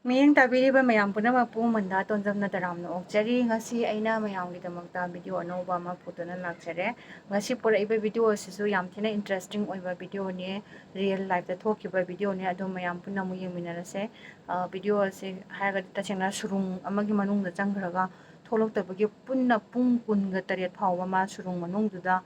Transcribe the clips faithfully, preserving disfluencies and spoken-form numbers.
ꯃꯤꯠꯌꯦꯡ ꯇꯥꯕꯤꯔꯤꯕ ꯃꯌꯥꯝ ꯄꯨꯝꯅꯃꯛꯄꯨ ꯃꯟꯗꯥ ꯇꯣꯟꯖꯝꯅ ꯇꯔꯥꯝꯅ ꯑꯣꯛꯆꯔꯤ꯫ ꯉꯁꯤ ꯑꯩꯅ ꯃꯌꯥꯝꯒꯤꯗꯃꯛꯇ ꯚꯤꯗꯤꯑꯣ ꯑꯅꯧꯕ ꯑꯃ ꯄꯨꯗꯨꯅ ꯂꯥꯛꯆꯔꯦ꯫ ꯉꯁꯤ ꯄꯨꯔꯛꯏꯕ ꯚꯤꯗꯤꯑꯣ ꯑꯁꯤꯁꯨ ꯌꯥꯝ ꯊꯤꯅ ꯏꯟꯇꯔꯦꯁꯇꯤꯡ ꯑꯣꯏꯕ ꯚꯤꯗꯤꯑꯣꯅꯦ, ꯔꯤꯌꯦꯜ ꯂꯥꯏꯐꯇ ꯊꯣꯛꯈꯤꯕ ꯚꯤꯗꯤꯑꯣꯅꯦ꯫ ꯑꯗꯨ ꯃꯌꯥꯝ ꯄꯨꯟꯅ ꯑꯃꯨꯛ ꯌꯦꯡꯃꯤꯟꯅꯔꯁꯦ꯫ ꯑ, ꯚꯤꯗꯤꯑꯣ ꯑꯁꯤ ꯍꯥꯏꯔꯒꯗꯤ ꯇꯁꯦꯡꯅ ꯁꯨꯔꯨꯡ ꯑꯃꯒꯤ ꯃꯅꯨꯡꯗ ꯆꯪꯈ꯭ꯔꯒ ꯊꯣꯛꯂꯛꯇꯕꯒꯤ ꯄꯨꯟꯅ ꯄꯨꯡ ꯀꯨꯟꯒ ꯇꯔꯦꯠ ꯐꯥꯎꯕ ꯃꯥ ꯁꯨꯔꯨꯡ ꯃꯅꯨꯡꯗꯨꯗ,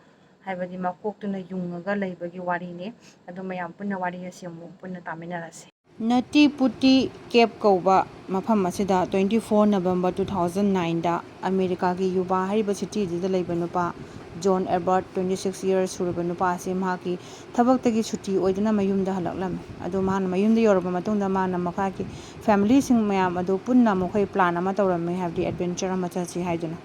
ꯍꯥꯏꯕꯗꯤ ꯃꯀꯣꯛꯇꯨꯅ ꯌꯨꯡꯉꯒ ꯂꯩꯕꯒꯤ ꯋꯥꯔꯤꯅꯤ꯫ ꯑꯗꯨ ꯃꯌꯥꯝ ꯄꯨꯟꯅ ꯋꯥꯔꯤ ꯑꯁꯤ ꯑꯃꯨꯛ ꯄꯨꯟꯅ ꯇꯥꯃꯤꯟꯅꯔꯁꯤ꯫ ꯅꯇꯤ ꯄꯨꯇꯤ ꯀꯦꯞ ꯀꯧꯕ ꯃꯐꯝ ꯑꯁꯤꯗ twenty four November two thousand nine ꯗ ꯑꯃꯦꯔꯤꯀꯥꯒꯤ ꯌꯨꯕꯥ ꯍꯥꯏꯔꯤꯕ ꯁꯤꯇꯤꯗꯨꯗ ꯂꯩꯕ ꯅꯨꯄꯥ ꯖꯣꯟ ꯑꯦꯕꯔꯠ, twenty six years ꯁꯨꯔꯕ ꯅꯨꯄꯥ ꯑꯁꯤ ꯃꯍꯥꯛꯀꯤ ꯊꯕꯛꯇꯒꯤ ꯁꯨꯇꯤ ꯑꯣꯏꯗꯨꯅ ꯃꯌꯨꯝꯗ ꯍꯜꯂꯛꯂꯝꯃꯤ꯫ ꯑꯗꯨ ꯃꯥꯅ ꯃꯌꯨꯝꯗ ꯌꯧꯔꯕ ꯃꯇꯨꯡꯗ ꯃꯥꯅ ꯃꯈꯥꯒꯤ ꯐꯦꯃꯤꯂꯤꯁꯤꯡ ꯃꯌꯥꯝ ꯑꯗꯨ ꯄꯨꯟꯅ ꯃꯈꯣꯏ ꯄ꯭ꯂꯥꯟ ꯑꯃ ꯇꯧꯔꯝꯃꯤ, ꯍꯥꯏꯕꯗꯤ ꯑꯦꯗꯚꯦꯟꯆꯔ ꯑꯃ ꯆꯠꯁꯤ ꯍꯥꯏꯗꯨꯅ꯫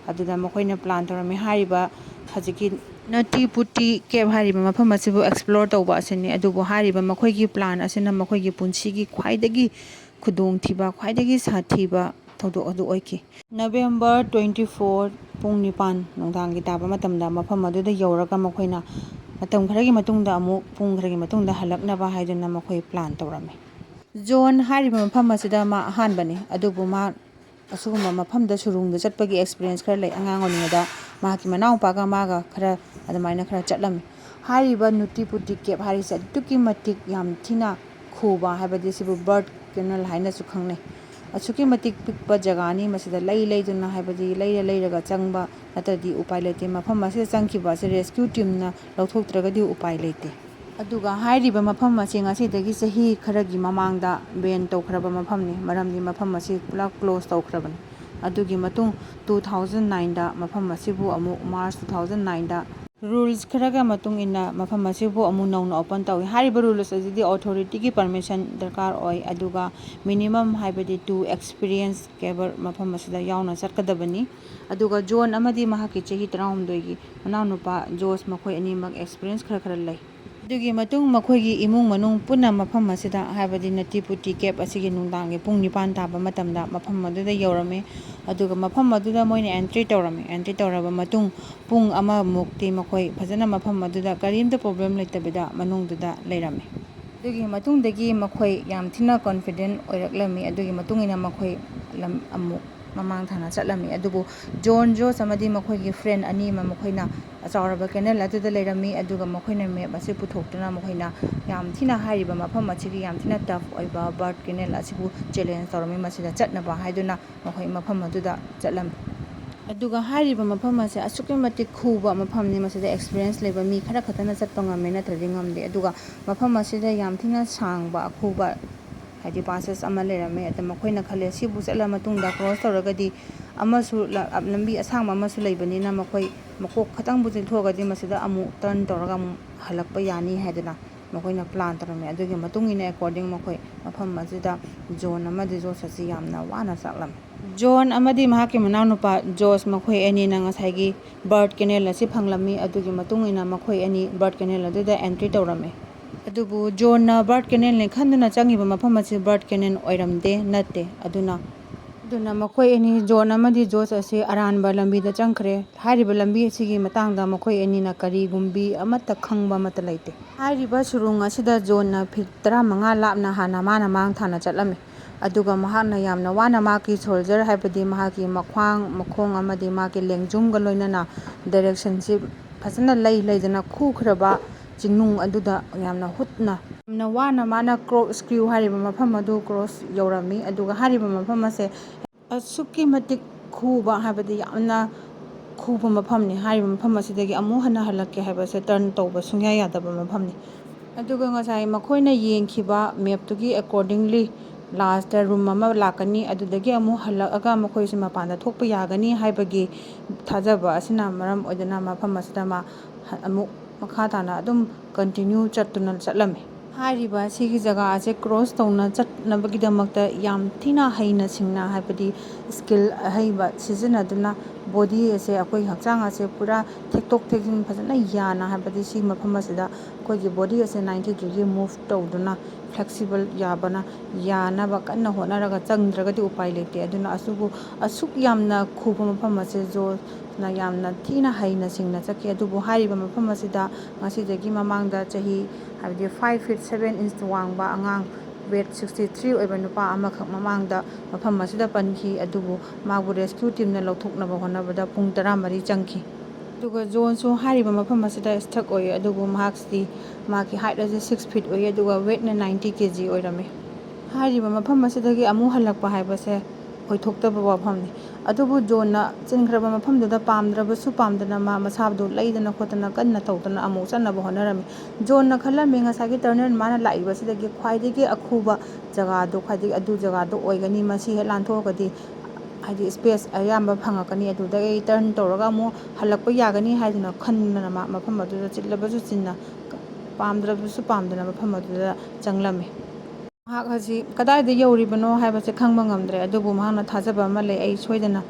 ꯑꯗꯨꯗ ꯃꯈꯣꯏꯅ ꯄ꯭ꯂꯥꯟ ꯇꯧꯔꯝꯃꯤ꯫ ꯍꯥꯏꯔꯤꯕ ꯍꯧꯖꯤꯛꯀꯤ ꯅꯇꯤ ꯄꯨꯇꯤ ꯀꯦꯞ ꯍꯥꯏꯔꯤꯕ ꯃꯐꯝ ꯑꯁꯤꯕꯨ ꯑꯦꯛꯁꯄ꯭ꯂꯣꯔ ꯇꯧꯕ ꯑꯁꯤꯅꯤ꯫ ꯑꯗꯨꯕꯨ ꯍꯥꯏꯔꯤꯕ ꯃꯈꯣꯏꯒꯤ ꯄ꯭ꯂꯥꯟ ꯑꯁꯤꯅ ꯃꯈꯣꯏꯒꯤ ꯄꯨꯟꯁꯤꯒꯤ ꯈ꯭ꯋꯥꯏꯗꯒꯤ ꯈꯨꯗꯣꯡꯊꯤꯕ, ꯈ꯭ꯋꯥꯏꯗꯒꯤ ꯁꯥꯊꯤꯕ ꯊꯧꯗꯣꯛ ꯑꯗꯨ ꯑꯣꯏꯈꯤ꯫ November twenty four ꯄꯨꯡ ꯅꯤꯄꯥꯟ ꯅꯨꯡꯗꯥꯡꯒꯤ ꯇꯥꯕ ꯃꯇꯝꯗ ꯃꯐꯝ ꯑꯗꯨꯗ ꯌꯧꯔꯒ ꯃꯈꯣꯏꯅ ꯃꯇꯝ ꯈꯔꯒꯤ ꯃꯇꯨꯡꯗ ꯑꯃꯨꯛ, ꯄꯨꯡ ꯈꯔꯒꯤ ꯃꯇꯨꯡꯗ ꯍꯜꯂꯛꯅꯕ ꯍꯥꯏꯗꯨꯅ ꯃꯈꯣꯏ ꯄ꯭ꯂꯥꯟ ꯇꯧꯔꯝꯃꯤ꯫ ꯖꯣꯟ ꯍꯥꯏꯔꯤꯕ ꯃꯐꯝ ꯑꯁꯤꯗ ꯃꯥ ꯑꯍꯥꯟꯕꯅꯤ, ꯑꯗꯨꯕꯨ ꯃꯥ ꯑꯁꯤꯒꯨꯝꯕ ꯃꯐꯝꯗ ꯁꯨꯔꯨꯡꯗ ꯆꯠꯄꯒꯤ ꯑꯦꯛꯁꯄꯤꯔꯤꯌꯦꯟꯁ ꯈꯔ ꯂꯩ꯫ ꯑꯉꯥꯡ ꯑꯣꯏꯔꯤꯉꯩꯗ ꯃꯍꯥꯛꯀꯤ ꯃꯅꯥꯎꯄꯥꯒ ꯃꯥꯒ ꯈꯔ ꯑꯗꯨꯃꯥꯏꯅ ꯈꯔ ꯆꯠꯂꯝꯃꯤ꯫ ꯍꯥꯏꯔꯤꯕ ꯅꯨꯇꯤ ꯄꯨꯇꯤ ꯀꯦꯞ ꯍꯥꯏꯔꯤꯁꯦ ꯑꯗꯨꯛꯀꯤ ꯃꯇꯤꯛ ꯌꯥꯝ ꯊꯤꯅ ꯈꯨꯕ, ꯍꯥꯏꯕꯗꯤ ꯁꯤꯕꯨ ꯕꯥꯔꯠ ꯀꯦꯅꯦꯜ ꯍꯥꯏꯅꯁꯨ ꯈꯪꯅꯩ꯫ ꯑꯁꯨꯛꯀꯤ ꯃꯇꯤꯛ ꯄꯤꯛꯄ ꯖꯒꯥꯅꯤ꯫ ꯃꯁꯤꯗ ꯂꯩ ꯂꯩꯗꯨꯅ, ꯍꯥꯏꯕꯗꯤ ꯂꯩꯔ ꯂꯩꯔꯒ ꯆꯪꯕ ꯅꯠꯇ꯭ꯔꯗꯤ ꯎꯄꯥꯏ ꯂꯩꯇꯦ꯫ ꯃꯐꯝ ꯑꯁꯤꯗ ꯆꯪꯈꯤꯕ ꯑꯁꯤ ꯔꯦꯁꯀ꯭ꯌꯨ ꯇꯤꯝꯅ ꯂꯧꯊꯣꯛꯇ꯭ꯔꯒꯗꯤ ꯎꯄꯥꯏ ꯂꯩꯇꯦ꯫ ꯑꯗꯨꯒ ꯍꯥꯏꯔꯤꯕ ꯃꯐꯝ ꯑꯁꯤ ꯉꯁꯤꯗꯒꯤ ꯆꯍꯤ ꯈꯔꯒꯤ ꯃꯃꯥꯡꯗ ꯕꯦꯟ ꯇꯧꯈ꯭ꯔꯕ ꯃꯐꯝꯅꯤ, ꯃꯔꯝꯗꯤ ꯃꯐꯝ ꯑꯁꯤ ꯄꯨꯂꯞ ꯀ꯭ꯂꯣꯖ ꯇꯧꯈ꯭ꯔꯕꯅꯤ꯫ ꯑꯗꯨꯒꯤ ꯃꯇꯨꯡ two thousand nine ꯗ ꯃꯐꯝ ꯑꯁꯤꯕꯨ ꯑꯃꯨꯛ, March two thousand nine ꯗ, ꯔꯨꯜꯁ ꯈꯔꯒ ꯃꯇꯨꯡ ꯏꯟꯅ ꯃꯐꯝ ꯑꯁꯤꯕꯨ ꯑꯃꯨꯛ ꯅꯧꯅ ꯑꯣꯄꯟ ꯇꯧꯏ꯫ ꯍꯥꯏꯔꯤꯕ ꯔꯨꯜꯁ ꯑꯁꯤꯗꯤ ꯑꯣꯊꯣꯔꯤꯇꯤꯒꯤ ꯄꯔꯃꯤꯁꯟ ꯗꯔꯀꯥꯔ ꯑꯣꯏ, ꯑꯗꯨꯒ ꯃꯤꯅꯤꯃꯝ, ꯍꯥꯏꯕꯗꯤ two experience caver ꯃꯐꯝ ꯑꯁꯤꯗ ꯌꯥꯎꯅ ꯆꯠꯀꯗꯕꯅꯤ꯫ ꯑꯗꯨꯒ ꯖꯣꯟ ꯑꯃꯗꯤ ꯃꯍꯥꯛꯀꯤ ꯆꯍꯤ ꯇꯔꯥꯍꯨꯝꯗꯣꯏꯒꯤ ꯃꯅꯥꯎꯅꯨꯄꯥ ꯖꯣꯁ, ꯃꯈꯣꯏ ꯑꯅꯤꯃꯛ ꯑꯦꯛꯁꯄꯤꯔꯤꯌꯦꯟꯁ ꯈꯔ ꯈꯔ ꯂꯩ꯫ ꯑꯗꯨꯒꯤ ꯃꯇꯨꯡ ꯃꯈꯣꯏꯒꯤ ꯏꯃꯨꯡ ꯃꯅꯨꯡ ꯄꯨꯟꯅ ꯃꯐꯝ ꯑꯁꯤꯗ, ꯍꯥꯏꯕꯗꯤ ꯅꯇꯤ ꯄꯨꯇꯤ ꯀꯦꯞ ꯑꯁꯤꯒꯤ ꯅꯨꯡꯗꯥꯡꯒꯤ ꯄꯨꯡ ꯅꯤꯄꯥꯟ ꯇꯥꯕ ꯃꯇꯝꯗ ꯃꯐꯝ ꯑꯗꯨꯗ ꯌꯧꯔꯝꯃꯤ꯫ ꯑꯗꯨꯒ ꯃꯐꯝ ꯑꯗꯨꯗ ꯃꯣꯏꯅ ꯑꯦꯟꯇ꯭ꯔꯤ ꯇꯧꯔꯝꯃꯤ꯫ ꯑꯦꯟꯇ꯭ꯔꯤ ꯇꯧꯔꯕ ꯃꯇꯨꯡ ꯄꯨꯡ ꯑꯃꯃꯨꯛꯇꯤ ꯃꯈꯣꯏ ꯐꯖꯅ ꯃꯐꯝ ꯑꯗꯨꯗ ꯀꯔꯤꯝꯇ ꯄ꯭ꯔꯣꯕ꯭ꯂꯦꯝ ꯂꯩꯇꯕꯤꯗ ꯃꯅꯨꯡꯗꯨꯗ ꯂꯩꯔꯝꯃꯤ꯫ ꯑꯗꯨꯒꯤ ꯃꯇꯨꯡꯗꯒꯤ ꯃꯈꯣꯏ ꯌꯥꯝ ꯊꯤꯅ confident ꯑꯣꯏꯔꯛꯂꯝꯃꯤ꯫ ꯑꯗꯨꯒꯤ ꯃꯇꯨꯡ ꯏꯟꯅ ꯃꯈꯣꯏ ꯂꯝ ꯑꯃꯨꯛ ꯃꯃꯥꯡ ꯊꯥꯅ ꯆꯠꯂꯝꯃꯤ꯫ ꯑꯗꯨꯕꯨ ꯖꯣꯟ, ꯖꯣꯁ ꯑꯃꯗꯤ ꯃꯈꯣꯏꯒꯤ friend ꯑꯅꯤ ꯑꯃ ꯃꯈꯣꯏꯅ ꯑꯆꯥꯎꯔꯕ canal ꯑꯗꯨꯗ ꯂꯩꯔꯝꯃꯤ꯫ ꯑꯗꯨꯒ ꯃꯈꯣꯏꯅ map ꯑꯁꯤ ꯄꯨꯊꯣꯛꯇꯨꯅ ꯃꯈꯣꯏꯅ ꯌꯥꯝ ꯊꯤꯅ ꯍꯥꯏꯔꯤꯕ ꯃꯐꯝ ꯑꯁꯤꯒꯤ ꯌꯥꯝ ꯊꯤꯅ tough ꯑꯣꯏꯕ bird canal ꯑꯁꯤꯕꯨ challenge ꯇꯧꯔꯝꯃꯤ꯫ ꯃꯁꯤꯗ ꯆꯠꯅꯕ ꯍꯥꯏꯗꯨꯅ ꯃꯈꯣꯏ ꯃꯐꯝ ꯑꯗꯨꯗ ꯆꯠꯂꯝꯃꯤ꯫ ꯑꯗꯨꯒ ꯍꯥꯏꯔꯤꯕ ꯃꯐꯝ ꯑꯁꯦ ꯑꯁꯨꯛꯀꯤ ꯃꯇꯤꯛ ꯈꯨꯕ ꯃꯐꯝꯅꯤ꯫ ꯃꯁꯤꯗ experience ꯂꯩꯕ ꯃꯤ ꯈꯔ ꯈꯛꯇꯅ ꯆꯠꯄ ꯉꯝꯃꯦ, ꯅꯠꯇ꯭ꯔꯗꯤ ꯉꯝꯗꯦ꯫ ꯑꯗꯨꯒ ꯃꯐꯝ ꯑꯁꯤꯗ ꯌꯥꯝ ꯊꯤꯅ ꯁꯥꯡꯕ ꯑꯈꯨꯕ, ꯍꯥꯏꯗꯤ, passes ꯑꯃ ꯂꯩꯔꯝꯃꯦ꯫ ꯑꯗ ꯃꯈꯣꯏꯅ ꯈꯜꯂꯦ, ꯁꯤꯕꯨ ꯆꯠꯂ ꯃꯇꯨꯡꯗ cross ꯇꯧꯔꯒꯗꯤ ꯑꯃꯁꯨ ꯂ-, ꯂꯝꯕꯤ ꯑꯁꯥꯡꯕ ꯑꯃꯁꯨ ꯂꯩꯕꯅꯤꯅ ꯃꯈꯣꯏ ꯃꯀꯣꯛ ꯈꯇꯪꯕꯨ ꯆꯤꯡꯊꯣꯛꯑꯒꯗꯤ ꯃꯁꯤꯗ ꯑꯃꯨꯛ turn ꯇꯧꯔꯒ ꯑꯃꯨꯛ ꯍꯜꯂꯛꯄ ꯌꯥꯅꯤ ꯍꯥꯏꯗꯅ ꯃꯈꯣꯏꯅ plan ꯇꯧꯔꯝꯃꯤ꯫ ꯑꯗꯨꯒꯤ ꯃꯇꯨꯡ ꯏꯟꯅ according ꯃꯈꯣꯏ ꯃꯐꯝ ꯑꯁꯤꯗ ꯖꯣꯟ ꯑꯃꯗꯤ ꯖꯣꯁ ꯑꯁꯤ ꯌꯥꯝꯅ ꯋꯥꯅ ꯆꯥꯛꯂꯝꯃꯤ꯫ ꯖꯣꯟ ꯑꯃꯗꯤ ꯃꯍꯥꯛꯀꯤ ꯃꯅꯥꯎꯅꯨꯄꯥ ꯖꯣꯁ ꯃꯈꯣꯏ ꯑꯅꯤꯅ ꯉꯁꯥꯏꯒꯤ bird canal ꯑꯁꯤ ꯐꯪꯂꯝꯃꯤ꯫ ꯑꯗꯨꯒꯤ ꯃꯇꯨꯡ ꯏꯟꯅ ꯃꯈꯣꯏ ꯑꯅꯤ bird canal ꯑꯗꯨꯗ entry ꯇꯧꯔꯝꯃꯤ꯫ ꯑꯗꯨꯕꯨ ꯖꯣꯟꯅ bird canalꯅꯤ ꯈꯟꯗꯨꯅ ꯆꯪꯉꯤꯕ ꯃꯐꯝ ꯑꯁꯤ bird canal ꯑꯣꯏꯔꯝꯗꯦ, ꯅꯠꯇꯦ꯫ ꯑꯗꯨꯅ, ꯑꯗꯨꯅ ꯃꯈꯣꯏ ꯑꯅꯤ, ꯖꯣꯟ ꯑꯃꯗꯤ ꯖꯣꯁ ꯑꯁꯤ ꯑꯔꯥꯟꯕ ꯂꯝꯕꯤꯗ ꯆꯪꯈ꯭ꯔꯦ꯫ ꯍꯥꯏꯔꯤꯕ ꯂꯝꯕꯤ ꯑꯁꯤꯒꯤ ꯃꯇꯥꯡꯗ ꯃꯈꯣꯏ ꯑꯅꯤꯅ ꯀꯔꯤꯒꯨꯝꯕꯤ ꯑꯃꯠꯇ ꯈꯪꯕ ꯑꯃꯠꯇ ꯂꯩꯇꯦ꯫ ꯍꯥꯏꯔꯤꯕ ꯁꯨꯔꯨꯡ ꯑꯁꯤꯗ ꯖꯣꯟꯅ feet ꯇꯔꯥꯃꯉꯥ ꯂꯥꯞꯅ ꯍꯥꯟꯅ ꯃꯥꯅ ꯃꯥꯡ ꯊꯥꯅ ꯆꯠꯂꯝꯃꯤ꯫ ꯑꯗꯨꯒ ꯃꯍꯥꯛꯅ ꯌꯥꯝꯅ ꯋꯥꯅ ꯃꯍꯥꯛꯀꯤ soldier, ꯍꯥꯏꯕꯗꯤ ꯃꯍꯥꯛꯀꯤ ꯃꯈ꯭ꯋꯥꯡ, ꯃꯈꯣꯡ ꯑꯃꯗꯤ ꯃꯍꯥꯛꯀꯤ ꯂꯦꯡꯖꯨꯝꯒ ꯂꯣꯏꯅꯅ directionꯁꯤ ꯐꯖꯅ ꯂꯩ ꯂꯩꯗꯅ ꯈꯨꯈ꯭ꯔꯕ ꯆꯤꯡꯅꯨꯡ ꯑꯗꯨꯗ ꯌꯥꯝꯅ ꯍꯨꯠꯅ, ꯌꯥꯝꯅ ꯋꯥꯅ ꯃꯥꯅ corkscrew ꯍꯥꯏꯔꯤꯕ ꯃꯐꯝ ꯑꯗꯨ cross ꯌꯧꯔꯝꯃꯤ꯫ ꯑꯗꯨꯒ ꯍꯥꯏꯔꯤꯕ ꯃꯐꯝ ꯑꯁꯦ ꯑꯁꯨꯛꯀꯤ ꯃꯇꯤꯛ ꯈꯨꯕ, ꯍꯥꯏꯕꯗꯤ ꯌꯥꯝꯅ ꯈꯨꯕ ꯃꯐꯝꯅꯤ꯫ ꯍꯥꯏꯔꯤꯕ ꯃꯐꯝ ꯑꯁꯤꯗꯒꯤ ꯑꯃꯨꯛ ꯍꯟꯅ ꯍꯜꯂꯛꯀꯦ ꯍꯥꯏꯕꯁꯦ turn ꯇꯧꯕ ꯁꯨꯡꯌꯥ ꯌꯥꯗꯕ ꯃꯐꯝꯅꯤ꯫ ꯑꯗꯨꯒ ꯉꯁꯥꯏ ꯃꯈꯣꯏꯅ ꯌꯦꯡꯈꯤꯕ mapꯇꯨꯒꯤ accordingly lastꯇ room ꯑꯃ ꯂꯥꯛꯀꯅꯤ, ꯑꯗꯨꯗꯒꯤ ꯑꯃꯨꯛ ꯍꯜꯂꯛꯑꯒ ꯃꯈꯣꯏꯁꯦ ꯃꯄꯥꯟꯗ ꯊꯣꯛꯄ ꯌꯥꯒꯅꯤ ꯍꯥꯏꯕꯒꯤ ꯊꯥꯖꯕ ꯑꯁꯤꯅ ꯃꯔꯝ ꯑꯣꯏꯗꯨꯅ ꯃꯐꯝ ꯑꯁꯤꯗ ꯃꯥ ꯍ-, ꯑꯃꯨꯛ ꯃꯈꯥ ꯇꯥꯅ ꯑꯗꯨꯝ continue ꯆꯠꯇꯨꯅ ꯆꯠꯂꯝꯃꯤ꯫ ꯍꯥꯏꯔꯤꯕ ꯑꯁꯤꯒꯤ ꯖꯒꯥ ꯑꯁꯦ cross ꯇꯧꯅ ꯆꯠꯅꯕꯒꯤꯗꯃꯛꯇ ꯌꯥꯝ ꯊꯤꯅ ꯍꯩꯅ ꯁꯤꯡꯅ, ꯍꯥꯏꯕꯗꯤ skill ꯑꯍꯩꯕ ꯁꯤꯖꯤꯟꯅꯗꯨꯅ body ꯑꯁꯦ, ꯑꯩꯈꯣꯏꯒꯤ ꯍꯛꯆꯥꯡ ꯑꯁꯦ ꯄꯨꯔꯥ ꯊꯦꯛꯇꯣꯛ ꯊꯦꯛꯆꯤꯟ ꯐꯖꯅ ꯌꯥꯅ, ꯍꯥꯏꯕꯗꯤ ꯁꯤ ꯃꯐꯝ ꯑꯁꯤꯗ ꯑꯩꯈꯣꯏꯒꯤ body ꯑꯁꯦ ninety degree move ꯇꯧꯗꯨꯅ flexible ꯌꯥꯕꯅ ꯌꯥꯅꯕ ꯀꯟꯅ ꯍꯣꯠꯅꯔꯒ ꯆꯪꯗ꯭ꯔꯒꯗꯤ ꯎꯄꯥꯏ ꯂꯩꯇꯦ꯫ ꯑꯗꯨꯅ ꯑꯁꯨꯕꯨ-, ꯑꯁꯨꯛ ꯌꯥꯝꯅ ꯈꯨꯕ ꯃꯐꯝ ꯑꯁꯦ ꯖꯣꯁꯅ ꯌꯥꯝꯅ ꯊꯤꯅ ꯍꯩꯅ ꯁꯤꯡꯅ ꯆꯠꯈꯤ꯫ ꯑꯗꯨꯕꯨ ꯍꯥꯏꯔꯤꯕ ꯃꯐꯝ ꯑꯁꯤꯗ ꯉꯁꯤꯗꯒꯤ ꯃꯃꯥꯡꯗ ꯆꯍꯤ ꯍꯥꯏꯕꯗꯤ five feet seven inch ꯋꯥꯡꯕ ꯑꯉꯥꯡ, weight sixty three ꯑꯣꯏꯕ ꯅꯨꯄꯥ ꯑꯃꯈꯛ ꯃꯃꯥꯡꯗ ꯃꯐꯝ ꯑꯁꯤꯗ ꯄꯟꯈꯤ꯫ ꯑꯗꯨꯕꯨ ꯃꯥꯕꯨ rescue teamꯅ ꯂꯧꯊꯣꯛꯅꯕ ꯍꯣꯠꯅꯕꯗ ꯄꯨꯡ ꯇꯔꯥꯃꯔꯤ ꯆꯪꯈꯤ꯫ ꯑꯗꯨꯒ ꯖꯣꯟꯁꯨ ꯍꯥꯏꯔꯤꯕ ꯃꯐꯝ ꯑꯁꯤꯗ stuck ꯑꯣꯏ꯫ ꯑꯗꯨꯕꯨ ꯃꯍꯥꯛꯁꯤ, ꯃꯍꯥꯛꯀꯤ heightꯅ six feet ꯑꯣꯏ, ꯑꯗꯨꯒ weightꯅ ninety kg ꯑꯣꯏꯔꯝꯃꯤ꯫ ꯍꯥꯏꯔꯤꯕ ꯃꯐꯝ ꯑꯁꯤꯗꯒꯤ ꯑꯃꯨꯛ ꯍꯜꯂꯛꯄ ꯍꯥꯏꯕꯁꯦ ꯑꯣꯏꯊꯣꯛꯇꯕ ꯋꯥꯐꯝꯅꯤ꯫ ꯑꯗꯨꯕꯨ ꯖꯣꯟꯅ ꯆꯤꯟꯈ꯭ꯔꯕ ꯃꯐꯝꯗꯨꯗ ꯄꯥꯝꯗ꯭ꯔꯕꯁꯨ ꯄꯥꯝꯗꯅ ꯃꯥ ꯃꯁꯥꯗꯨ ꯂꯩꯗꯅ ꯈꯣꯠꯇꯅ ꯀꯟꯅ ꯇꯧꯗꯅ ꯑꯃꯨꯛ ꯆꯠꯅꯕ ꯍꯣꯠꯅꯔꯝꯃꯤ꯫ ꯖꯣꯟꯅ ꯈꯜꯂꯝꯃꯤ, ꯉꯁꯥꯏꯒꯤ tunnel ꯃꯥꯅ ꯂꯥꯛꯏꯕꯁꯤꯗꯒꯤ ꯈ꯭ꯋꯥꯏꯗꯒꯤ ꯑꯈꯨꯕ ꯖꯒꯥꯗꯣ, ꯈ꯭ꯋꯥꯏꯗꯒꯤ ꯑꯗꯨ ꯖꯒꯥꯗꯣ ꯑꯣꯏꯒꯅꯤ, ꯃꯁꯤ ꯍꯦꯛ ꯂꯥꯟꯊꯣꯛꯑꯒꯗꯤ ꯍꯥꯏꯗꯤ space ꯑꯌꯥꯝꯕ ꯐꯪꯉꯛꯀꯅꯤ, ꯑꯗꯨꯗꯒꯤ ꯑꯩ turn ꯇꯧꯔꯒ ꯑꯃꯨꯛ ꯍꯜꯂꯛꯄ ꯌꯥꯒꯅꯤ ꯍꯥꯏꯗꯨꯅ ꯈꯟꯗꯅ ꯃꯥ ꯃꯐꯝ ꯑꯗꯨꯗ ꯆꯤꯜꯂꯕꯁꯨ ꯆꯤꯟꯅ, ꯄꯥꯝꯗ꯭ꯔꯕꯁꯨ ꯄꯥꯝꯗꯅ ꯃꯐꯝ ꯑꯗꯨꯗ ꯆꯪꯂꯝꯃꯤ꯫ ꯃꯍꯥꯛ ꯑꯁꯤ ꯀꯗꯥꯏꯗ ꯌꯧꯔꯤꯕꯅꯣ ꯍꯥꯏꯕꯁꯦ ꯈꯪꯕ ꯉꯝꯗ꯭ꯔꯦ, ꯑꯗꯨꯕꯨ ꯃꯍꯥꯛꯅ ꯊꯥꯖꯕ ꯑꯃ ꯂꯩ, ꯑꯩ ꯁꯣꯏꯗꯅ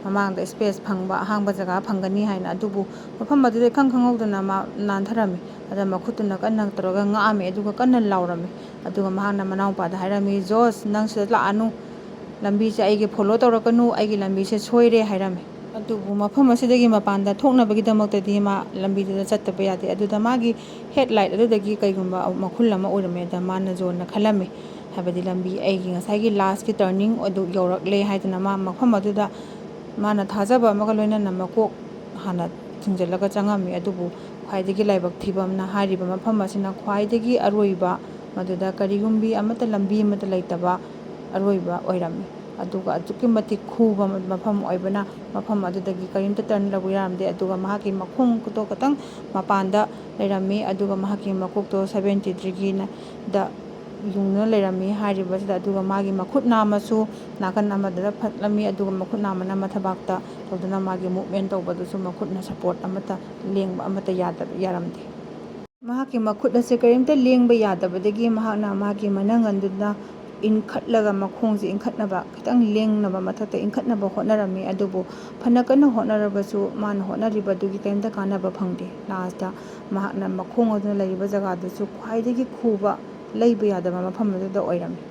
ꯃꯃꯥꯡꯗ space ꯐꯪꯕ, ꯑꯍꯥꯡꯕ ꯖꯒꯥ ꯐꯪꯒꯅꯤ ꯍꯥꯏꯅ꯫ ꯑꯗꯨꯕꯨ ꯃꯐꯝ ꯑꯗꯨꯗ ꯏꯈꯪ ꯈꯪꯍꯧꯗꯅ ꯃꯥ ꯅꯥꯟꯊꯔꯝꯃꯤ꯫ ꯑꯗ ꯃꯈꯨꯠꯇꯨꯅ ꯀꯟꯅ ꯇꯧꯔꯒ ꯉꯥꯛꯑꯝꯃꯤ, ꯑꯗꯨꯒ ꯀꯟꯅ ꯂꯥꯎꯔꯝꯃꯤ꯫ ꯑꯗꯨꯒ ꯃꯍꯥꯛꯅ ꯃꯅꯥꯎꯄꯥꯗ ꯍꯥꯏꯔꯝꯃꯤ, "ꯖꯣꯁ, ꯅꯪ ꯁꯤꯗ ꯂꯥꯛꯑꯅꯨ, ꯂꯝꯕꯤꯁꯦ ꯑꯩꯒꯤ follow ꯇꯧꯔꯛꯀꯅꯨ, ꯑꯩꯒꯤ ꯂꯝꯕꯤꯁꯦ ꯁꯣꯏꯔꯦ" ꯍꯥꯏꯔꯝꯃꯤ꯫ ꯑꯗꯨꯕꯨ ꯃꯐꯝ ꯑꯁꯤꯗꯒꯤ ꯃꯄꯥꯟꯗ ꯊꯣꯛꯅꯕꯒꯤꯗꯃꯛꯇꯗꯤ ꯃꯥ ꯂꯝꯕꯤꯗꯨꯗ ꯆꯠꯇꯕ ꯌꯥꯗꯦ꯫ ꯑꯗꯨꯗ ꯃꯥꯒꯤ headlight ꯑꯗꯨꯗꯒꯤ ꯀꯩꯒꯨꯝꯕ ꯃꯈꯨꯜ ꯑꯃ ꯑꯣꯏꯔꯝꯃꯦꯗ ꯃꯥꯅ ꯖꯣꯟꯅ ꯈꯜꯂꯝꯃꯤ꯫ ꯍꯥꯏꯕꯗꯤ ꯂꯝꯕꯤ, ꯑꯩꯒꯤ ꯉꯁꯥꯏꯒꯤ lastꯀꯤ turning ꯑꯗꯨ ꯌꯧꯔꯛꯂꯦ ꯍꯥꯏꯗꯨꯅ ꯃꯥ ꯃꯐꯝ ꯑꯗꯨꯗ ꯃꯥꯅ ꯊꯥꯖꯕ ꯑꯃꯒ ꯂꯣꯏꯅꯅ ꯃꯀꯣꯛ ꯍꯥꯟꯅ ꯊꯤꯡꯖꯤꯜꯂꯒ ꯆꯪꯉꯝꯃꯤ꯫ ꯑꯗꯨꯕꯨ ꯈ꯭ꯋꯥꯏꯗꯒꯤ ꯂꯥꯏꯕꯛ ꯊꯤꯕ ꯑꯃꯅ, ꯍꯥꯏꯔꯤꯕ ꯃꯐꯝ ꯑꯁꯤꯅ ꯈ꯭ꯋꯥꯏꯗꯒꯤ ꯑꯔꯣꯏꯕ, ꯃꯗꯨꯗ ꯀꯔꯤꯒꯨꯝꯕꯤ ꯑꯃꯠꯇ, ꯂꯝꯕꯤ ꯑꯃꯠꯇ ꯂꯩꯇꯕ ꯑꯔꯣꯏꯕ ꯑꯣꯏꯔꯝꯃꯤ꯫ ꯑꯗꯨꯒ ꯑꯗꯨꯛꯀꯤ ꯃꯇꯤꯛ ꯈꯨꯕ ꯃꯐꯝ ꯑꯣꯏꯕꯅ, ꯃꯐꯝ ꯑꯗꯨꯗꯒꯤ ꯀꯔꯤꯝꯇ turn ꯂꯧꯕ ꯌꯥꯔꯝꯗꯦ꯫ ꯑꯗꯨꯒ ꯃꯍꯥꯛꯀꯤ ꯃꯈꯣꯡꯗꯣ ꯈꯇꯪ ꯃꯄꯥꯟꯗ ꯂꯩꯔꯝꯃꯤ, ꯑꯗꯨꯒ ꯃꯍꯥꯛꯀꯤ ꯃꯀꯣꯛꯇꯣ seventy degreeꯅ ꯗ ꯌꯨꯡꯗꯨꯅ ꯂꯩꯔꯝꯃꯤ ꯍꯥꯏꯔꯤꯕꯁꯤꯗ꯫ ꯑꯗꯨꯒ ꯃꯥꯒꯤ ꯃꯈꯨꯠ ꯅꯥꯝꯃꯁꯨ ꯅꯥꯀꯟ ꯑꯃꯗꯗ ꯐꯠꯂꯝꯃꯤ, ꯑꯗꯨꯒ ꯃꯈꯨꯠ ꯅꯥꯝꯃꯅ ꯃꯊꯕꯥꯛꯇ ꯇꯧꯗꯨꯅ ꯃꯥꯒꯤ movement ꯇꯧꯕꯗꯨꯁꯨ ꯃꯈꯨꯠꯅ support ꯑꯃꯠꯇ, ꯂꯦꯡꯕ ꯑꯃꯠꯇ ꯌꯥꯗꯕ, ꯌꯥꯔꯝꯗꯦ꯫ ꯃꯍꯥꯛꯀꯤ ꯃꯈꯨꯠ ꯑꯁꯤ ꯀꯔꯤꯝꯇ ꯂꯦꯡꯕ ꯌꯥꯗꯕꯗꯒꯤ ꯃꯍꯥꯛꯅ ꯃꯥꯒꯤ ꯃꯅꯪꯒꯟꯗꯨꯅ ꯏꯟꯈꯠꯂꯒ, ꯃꯈꯣꯡꯁꯤ ꯏꯟꯈꯠꯅꯕ, ꯈꯤꯇꯪ ꯂꯦꯡꯅꯕ, ꯃꯊꯛꯇ ꯏꯟꯈꯠꯅꯕ ꯍꯣꯠꯅꯔꯝꯃꯤ꯫ ꯑꯗꯨꯕꯨ ꯐꯅ ꯀꯟꯅ ꯍꯣꯠꯅꯔꯕꯁꯨ ꯃꯥꯅ ꯍꯣꯠꯅꯔꯤꯕꯗꯨꯒꯤ ꯀꯔꯤꯝꯇ ꯀꯥꯟꯅꯕ ꯐꯪꯗꯦ꯫ Lastꯇ ꯃꯍꯥꯛꯅ ꯃꯈꯣꯡ ꯑꯗꯨꯅ ꯂꯩꯔꯤꯕ ꯖꯒꯥꯗꯨꯁꯨ ꯈ꯭ꯋꯥꯏꯗꯒꯤ ꯈꯨꯕ, ꯂꯩꯕ ꯌꯥꯗꯕ ꯃꯐꯝ ꯑꯗꯨꯗ ꯑꯣꯏꯔꯝꯃꯤ꯫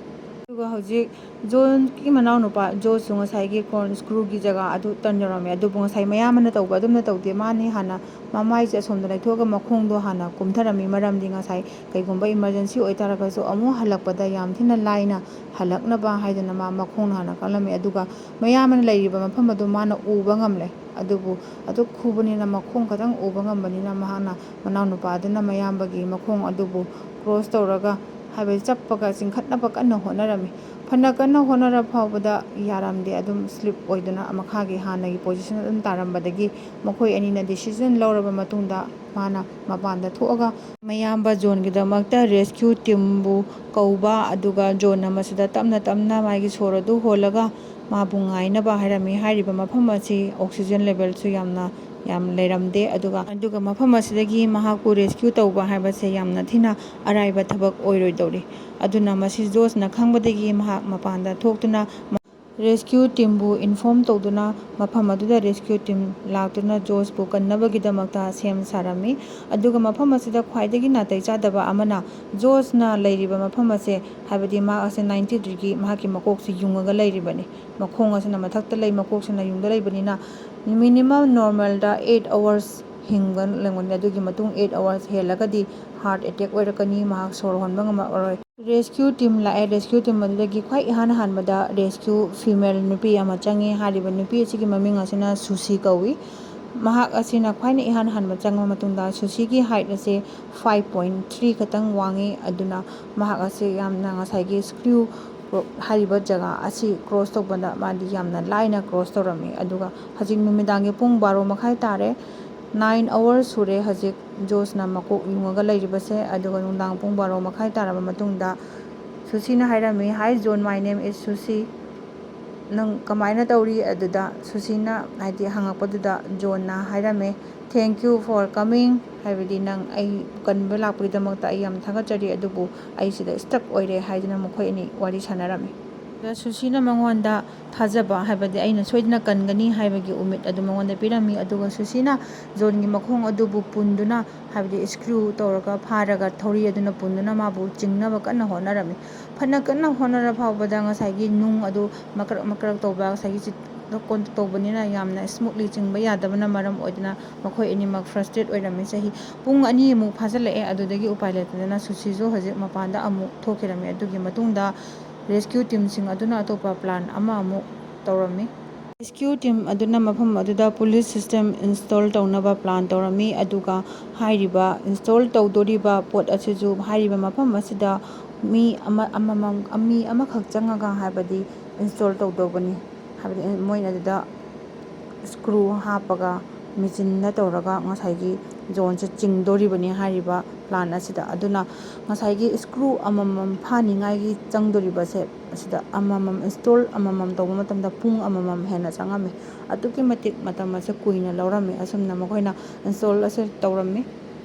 ꯑꯗꯨꯒ ꯍꯧꯖꯤꯛ ꯖꯣꯟꯒꯤ ꯃꯅꯥꯎꯅꯨꯄꯥ ꯖꯣꯁꯨ ꯉꯁꯥꯏꯒꯤ ꯀ꯭ꯔꯣꯟ ꯁ꯭ꯀ꯭ꯔꯨꯒꯤ ꯖꯒꯥ ꯑꯗꯨ ꯇꯟ ꯌꯧꯔꯝꯃꯦ꯫ ꯑꯗꯨꯕꯨ ꯉꯁꯥꯏ ꯃꯌꯥꯝꯕꯅ ꯇꯧꯕ ꯑꯗꯨꯝꯅ ꯇꯧꯗꯦ꯫ ꯃꯥꯅꯤ ꯍꯥꯟꯅ ꯃꯃꯥꯏꯁꯦ ꯑꯁꯣꯝꯗ ꯂꯩꯊꯣꯛꯑꯒ ꯃꯈꯣꯡꯗꯣ ꯍꯥꯟꯅ ꯀꯨꯝꯊꯔꯝꯃꯤ꯫ ꯃꯔꯝꯗꯤ ꯉꯁꯥꯏ ꯀꯩꯒꯨꯝꯕ ꯏꯃꯥꯔꯖꯦꯟꯁꯤ ꯑꯣꯏꯇꯥꯔꯒꯁꯨ ꯑꯃꯨꯛ ꯍꯜꯂꯛꯄꯗ ꯌꯥꯝ ꯊꯤꯅ ꯂꯥꯏꯅ ꯍꯜꯂꯛꯅꯕ ꯍꯥꯏꯗꯅ ꯃꯥ ꯃꯈꯣꯡꯅ ꯍꯥꯟꯅ ꯀꯜꯂꯝꯃꯤ꯫ ꯑꯗꯨꯒ ꯃꯌꯥꯝꯕꯅ ꯂꯩꯔꯤꯕ ꯃꯐꯝ ꯑꯗꯨ ꯃꯥꯅ ꯎꯕ ꯉꯝꯂꯦ꯫ ꯑꯗꯨꯕꯨ ꯑꯗꯨꯛ ꯈꯨꯕꯅꯤꯅ ꯃꯈꯣꯡ ꯈꯛꯇꯪ ꯎꯕ ꯉꯝꯕꯅꯤꯅ ꯃꯍꯥꯛꯅ ꯃꯅꯥꯎꯅꯨꯄꯥ ꯑꯗꯨꯅ ꯃꯌꯥꯝꯕꯒꯤ ꯃꯈꯣꯡ ꯑꯗꯨꯕꯨ ꯀ꯭ꯔꯣꯁ ꯇꯧꯔꯒ, ꯍꯥꯏꯕꯗꯤ ꯆꯞꯄꯒ ꯆꯤꯡꯈꯠꯅꯕ ꯀꯟꯅ ꯍꯣꯠꯅꯔꯝꯃꯤ꯫ ꯐꯅ ꯀꯟꯅ ꯍꯣꯠꯅꯔ ꯐꯥꯎꯕꯗ ꯌꯥꯔꯝꯗꯦ꯫ ꯑꯗꯨꯝ ꯁ꯭ꯂꯤꯞ ꯑꯣꯏꯗꯨꯅ ꯃꯈꯥꯒꯤ ꯍꯥꯟꯅꯒꯤ ꯄꯣꯖꯤꯁꯟ ꯑꯗꯨꯝ ꯇꯥꯔꯝꯕꯗꯒꯤ ꯃꯈꯣꯏ ꯑꯅꯤꯅ ꯗꯤꯁꯤꯖꯟ ꯂꯧꯔꯕ ꯃꯇꯨꯡꯗ ꯃꯥꯅ ꯃꯄꯥꯟꯗ ꯊꯣꯛꯑꯒ ꯃꯌꯥꯝꯕ ꯖꯣꯟꯒꯤꯗꯃꯛꯇ ꯔꯦꯁꯀ꯭ꯌꯨ ꯇꯤꯝꯕꯨ ꯀꯧꯕ, ꯑꯗꯨꯒ ꯖꯣꯟꯅ ꯃꯁꯤꯗ ꯇꯞꯅ ꯇꯞꯅ ꯃꯥꯒꯤ ꯁꯣꯔ ꯑꯗꯨ ꯍꯣꯜꯂꯒ ꯃꯥꯕꯨ ꯉꯥꯏꯅꯕ ꯍꯥꯏꯔꯝꯃꯤ꯫ ꯍꯥꯏꯔꯤꯕ ꯃꯐꯝ ꯑꯁꯤ ꯑꯣꯛꯁꯤꯖꯦꯟ ꯂꯦꯚꯦꯜꯁꯨ ꯌꯥꯝꯅ ꯌꯥꯝ ꯂꯩꯔꯝꯗꯦ꯫ ꯑꯗꯨꯒ, ꯑꯗꯨꯒ ꯃꯐꯝ ꯑꯁꯤꯗꯒꯤ ꯃꯍꯥꯛꯄꯨ ꯔꯦꯁꯀ꯭ꯌꯨ ꯇꯧꯕ ꯍꯥꯏꯕꯁꯦ ꯌꯥꯝꯅ ꯊꯤꯅ ꯑꯔꯥꯏꯕ ꯊꯕꯛ ꯑꯣꯏꯔꯣꯏꯗꯧꯔꯤ꯫ ꯑꯗꯨꯅ ꯃꯁꯤ ꯖꯣꯁꯅ ꯈꯪꯕꯗꯒꯤ ꯃꯍꯥꯛ ꯃꯄꯥꯟꯗ ꯊꯣꯛꯇꯨꯅ ꯔꯦꯁꯀ꯭ꯌꯨ ꯇꯤꯝꯕꯨ ꯏꯟꯐꯣꯔꯝ ꯇꯧꯗꯨꯅ ꯃꯐꯝ ꯑꯗꯨꯗ ꯔꯦꯁꯀ꯭ꯌꯨ ꯇꯤꯝ ꯂꯥꯛꯇꯨꯅ ꯖꯣꯁꯄꯨ ꯀꯟꯅꯕꯒꯤꯗꯃꯛꯇ ꯁꯦꯝ ꯁꯥꯔꯝꯃꯤ꯫ ꯑꯗꯨꯒ ꯃꯐꯝ ꯑꯁꯤꯗ ꯈ꯭ꯋꯥꯏꯗꯒꯤ ꯅꯥꯇꯩ ꯆꯥꯗꯕ ꯑꯃꯅ ꯖꯣꯁꯅ ꯂꯩꯔꯤꯕ ꯃꯐꯝ ꯑꯁꯦ, ꯍꯥꯏꯕꯗꯤ ꯃꯍꯥꯛ ꯑꯁꯦ ꯅꯥꯏꯟꯇꯤ ꯗꯤꯒ꯭ꯔꯤ ꯃꯍꯥꯛꯀꯤ ꯃꯀꯣꯛꯁꯤ ꯌꯨꯡꯉꯒ ꯂꯩꯔꯤꯕꯅꯤ꯫ ꯃꯈꯣꯡ ꯑꯁꯤꯅ ꯃꯊꯛꯇ ꯂꯩ, ꯃꯀꯣꯛꯁꯤꯅ ꯌꯨꯡꯗ ꯂꯩꯕꯅꯤꯅ ꯃꯤꯅꯤꯃꯝ ꯅꯣꯔꯃꯦꯜꯗ ꯑꯩꯠ ꯑꯋꯥꯔꯁ ꯍꯤꯡꯕ ꯂꯩꯔꯝꯒꯅꯤ꯫ ꯑꯗꯨꯒꯤ ꯃꯇꯨꯡ ꯑꯩꯠ ꯑꯋꯥꯔꯁ ꯍꯦꯜꯂꯒꯗꯤ ꯍꯥꯔꯠ ꯑꯦꯇꯦꯛ ꯑꯣꯏꯔꯛꯀꯅꯤ, ꯃꯍꯥꯛ ꯁꯣꯔ ꯍꯣꯟꯕ ꯉꯝꯃꯛꯑꯔꯣꯏ꯫ ꯔꯦꯁꯀ꯭ꯌꯨ ꯇꯤꯝ ꯂꯥꯛꯑꯦ꯫ ꯔꯦꯁꯀ꯭ꯌꯨ ꯇꯤꯝ ꯑꯗꯨꯗꯒꯤ ꯈ꯭ꯋꯥꯏ ꯏꯍꯥꯟ ꯍꯥꯟꯕꯗ ꯔꯦꯁꯀ꯭ꯌꯨ ꯐꯤꯃꯦꯜ ꯅꯨꯄꯤ ꯑꯃ ꯆꯪꯉꯤ꯫ ꯍꯥꯏꯔꯤꯕ ꯅꯨꯄꯤ ꯑꯁꯤꯒꯤ ꯃꯃꯤꯡ ꯑꯁꯤꯅ ꯁꯨꯁꯤ ꯀꯧꯏ꯫ ꯃꯍꯥꯛ ꯑꯁꯤꯅ ꯈ꯭ꯋꯥꯏꯅ ꯏꯍꯥꯟ ꯍꯥꯟꯕ ꯆꯪꯕ ꯃꯇꯨꯡꯗ ꯁꯨꯁꯤꯒꯤ ꯍꯥꯏꯠ ꯑꯁꯤ ꯐꯥꯏꯚ ꯄꯣꯏꯟ ꯊ꯭ꯔꯤ ꯈꯛꯇꯪ ꯋꯥꯡꯉꯤ꯫ ꯑꯗꯨꯅ ꯃꯍꯥꯛ ꯑꯁꯤ ꯌꯥꯝꯅ ꯉꯁꯥꯏꯒꯤ ꯁ꯭ꯀ꯭ꯔꯨ ꯍꯥꯏꯔꯤꯕ ꯖꯒꯥ ꯑꯁꯤ ꯀ꯭ꯔꯣꯁ ꯇꯧꯕꯗ ꯃꯥꯗꯤ ꯌꯥꯝꯅ ꯂꯥꯏꯅ ꯀ꯭ꯔꯣꯁ ꯇꯧꯔꯝꯃꯤ꯫ ꯑꯗꯨꯒ ꯍꯧꯖꯤꯛ ꯅꯨꯃꯤꯗꯥꯡꯒꯤ ꯄꯨꯡ ꯕꯥꯔꯣ ꯃꯈꯥꯏ ꯇꯥꯔꯦ꯫ ꯅꯥꯏꯟ ꯑꯋꯥꯔꯁ ꯁꯨꯔꯦ ꯍꯧꯖꯤꯛ ꯖꯣꯁꯅ ꯃꯀꯣꯛ ꯌꯨꯡꯉꯒ ꯂꯩꯔꯤꯕꯁꯦ꯫ ꯑꯗꯨꯒ ꯅꯨꯡꯗꯥꯡ ꯄꯨꯡ ꯕꯥꯔꯣ ꯃꯈꯥꯏ ꯇꯥꯔꯕ ꯃꯇꯨꯡꯗ ꯁꯨꯁꯤꯅ ꯍꯥꯏꯔꯝꯃꯤ, "Hi John, my name is Susi꯫ ꯅꯪ ꯀꯃꯥꯏꯅ ꯇꯧꯔꯤ?" ꯑꯗꯨꯗ ꯁꯨꯁꯤꯅ ꯍꯥꯏꯗꯤ ꯍꯪꯉꯛꯄꯗꯨꯗ ꯖꯣꯟꯅ ꯍꯥꯏꯔꯝꯃꯦ, "Thank you for coming, ꯍꯥꯏꯕꯗꯤ ꯅꯪ ꯑꯩ ꯀꯟꯕ ꯂꯥꯛꯄꯒꯤꯗꯃꯛꯇ ꯑꯩ ꯌꯥꯝ ꯊꯥꯒꯠꯆꯔꯤ, ꯑꯗꯨꯕꯨ ꯑꯩ ꯁꯤꯗ ꯁ꯭ꯇꯛ ꯑꯣꯏꯔꯦ" ꯍꯥꯏꯗꯨꯅ ꯃꯈꯣꯏ ꯑꯅꯤ ꯋꯥꯔꯤ ꯁꯥꯟꯅꯔꯝꯃꯤ꯫ ꯑꯗ ꯁꯨꯁꯤꯅ ꯃꯉꯣꯟꯗ ꯊꯥꯖꯕ, ꯍꯥꯏꯕꯗꯤ ꯑꯩꯅ ꯁꯣꯏꯗꯅ ꯀꯟꯒꯅꯤ ꯍꯥꯏꯕꯒꯤ ꯎꯃꯤꯠ ꯑꯗꯨ ꯃꯉꯣꯟꯗ ꯄꯤꯔꯝꯃꯤ꯫ ꯑꯗꯨꯒ ꯁꯨꯁꯤꯅ ꯖꯣꯟꯒꯤ ꯃꯈꯣꯡ ꯑꯗꯨꯕꯨ ꯄꯨꯟꯗꯨꯅ, ꯍꯥꯏꯕꯗꯤ ꯁ꯭ꯀ꯭ꯔꯨ ꯇꯧꯔꯒ ꯐꯥꯔꯒ ꯊꯧꯔꯤ ꯑꯗꯨꯅ ꯄꯨꯟꯗꯨꯅ ꯃꯥꯕꯨ ꯆꯤꯡꯅꯕ ꯀꯟꯅ ꯍꯣꯠꯅꯔꯝꯃꯤ꯫ ꯐꯅ ꯀꯟꯅ ꯍꯣꯠꯅꯔ ꯐꯥꯎꯕꯗ ꯉꯁꯥꯏꯒꯤ ꯅꯨꯡ ꯑꯗꯨ ꯃꯀ꯭ꯔꯛ ꯃꯀ꯭ꯔꯛ ꯇꯧꯕ, ꯉꯁꯥꯏꯒꯤ ꯆꯤꯠ-, ꯀꯣꯟ ꯇꯧꯕꯅꯤꯅ ꯌꯥꯝꯅ smoothly ꯆꯤꯡꯕ ꯌꯥꯗꯕꯅ ꯃꯔꯝ ꯑꯣꯏꯗꯨꯅ ꯃꯈꯣꯏ ꯑꯅꯤꯃꯛ frustrate ꯑꯣꯏꯔꯝꯃꯤ꯫ ꯆꯍꯤ ꯄꯨꯡ ꯑꯅꯤꯃꯨꯛ ꯐꯥꯖꯤꯜꯂꯛꯑꯦ꯫ ꯑꯗꯨꯗꯒꯤ ꯎꯄꯥꯏ ꯂꯩꯇꯗꯅ ꯁꯨꯁꯤꯁꯨ ꯍꯧꯖꯤꯛ ꯃꯄꯥꯟꯗ ꯑꯃꯨꯛ ꯊꯣꯛꯈꯤꯔꯝꯃꯤ꯫ ꯑꯗꯨꯒꯤ ꯃꯇꯨꯡꯗ rescue teamꯁꯤꯡ ꯑꯗꯨꯅ ꯑꯇꯣꯞꯄ plan ꯑꯃ ꯑꯃꯨꯛ ꯇꯧꯔꯝꯃꯤ꯫ Rescue team ꯑꯗꯨꯅ ꯃꯐꯝ ꯑꯗꯨꯗ police system install ꯇꯧꯅꯕ plan ꯇꯧꯔꯝꯃꯤ, ꯑꯗꯨꯒ ꯍꯥꯏꯔꯤꯕ install ꯇꯧꯗꯣꯔꯤꯕ ꯄꯣꯠ ꯑꯁꯤꯁꯨ ꯍꯥꯏꯔꯤꯕ ꯃꯐꯝ ꯑꯁꯤꯗ ꯃꯤ ꯑꯃ, ꯑꯃꯃꯝ, ꯃꯤ ꯑꯃꯈꯛ ꯆꯪꯉꯒ ꯍꯥꯏꯕꯗꯤ install ꯇꯧꯗꯧꯕꯅꯤ꯫ ꯍꯥꯏꯕꯗꯤ ꯃꯣꯏꯅ ꯑꯗꯨꯗ screw ꯍꯥꯞꯄꯒ ꯃꯦꯆꯤꯟꯅ ꯇꯧꯔꯒ ꯉꯁꯥꯏꯒꯤ ꯖꯣꯟꯁꯦ ꯆꯤꯡꯗꯣꯔꯤꯕꯅꯤ ꯍꯥꯏꯔꯤꯕ plan ꯑꯁꯤꯗ꯫ ꯑꯗꯨꯅ ꯉꯁꯥꯏꯒꯤ screw ꯑꯃꯃꯝ ꯐꯥꯅꯤꯡꯉꯥꯏꯒꯤ ꯆꯪꯗꯣꯔꯤꯕꯁꯦ, ꯑꯁꯤꯗ ꯑꯃꯃꯝ install ꯑꯃꯃꯝ ꯇꯧꯕ ꯃꯇꯝꯗ ꯄꯨꯡ ꯑꯃꯃꯝ ꯍꯦꯟꯅ ꯆꯪꯉꯝꯃꯤ꯫ ꯑꯗꯨꯛꯀꯤ ꯃꯇꯤꯛ ꯃꯇꯝ ꯑꯁꯦ ꯀꯨꯏꯅ ꯂꯧꯔꯝꯃꯤ꯫ ꯑꯁꯨꯝꯅ ꯃꯈꯣꯏꯅ install ꯑꯁꯦ ꯇꯧꯔꯝꯃꯤ꯫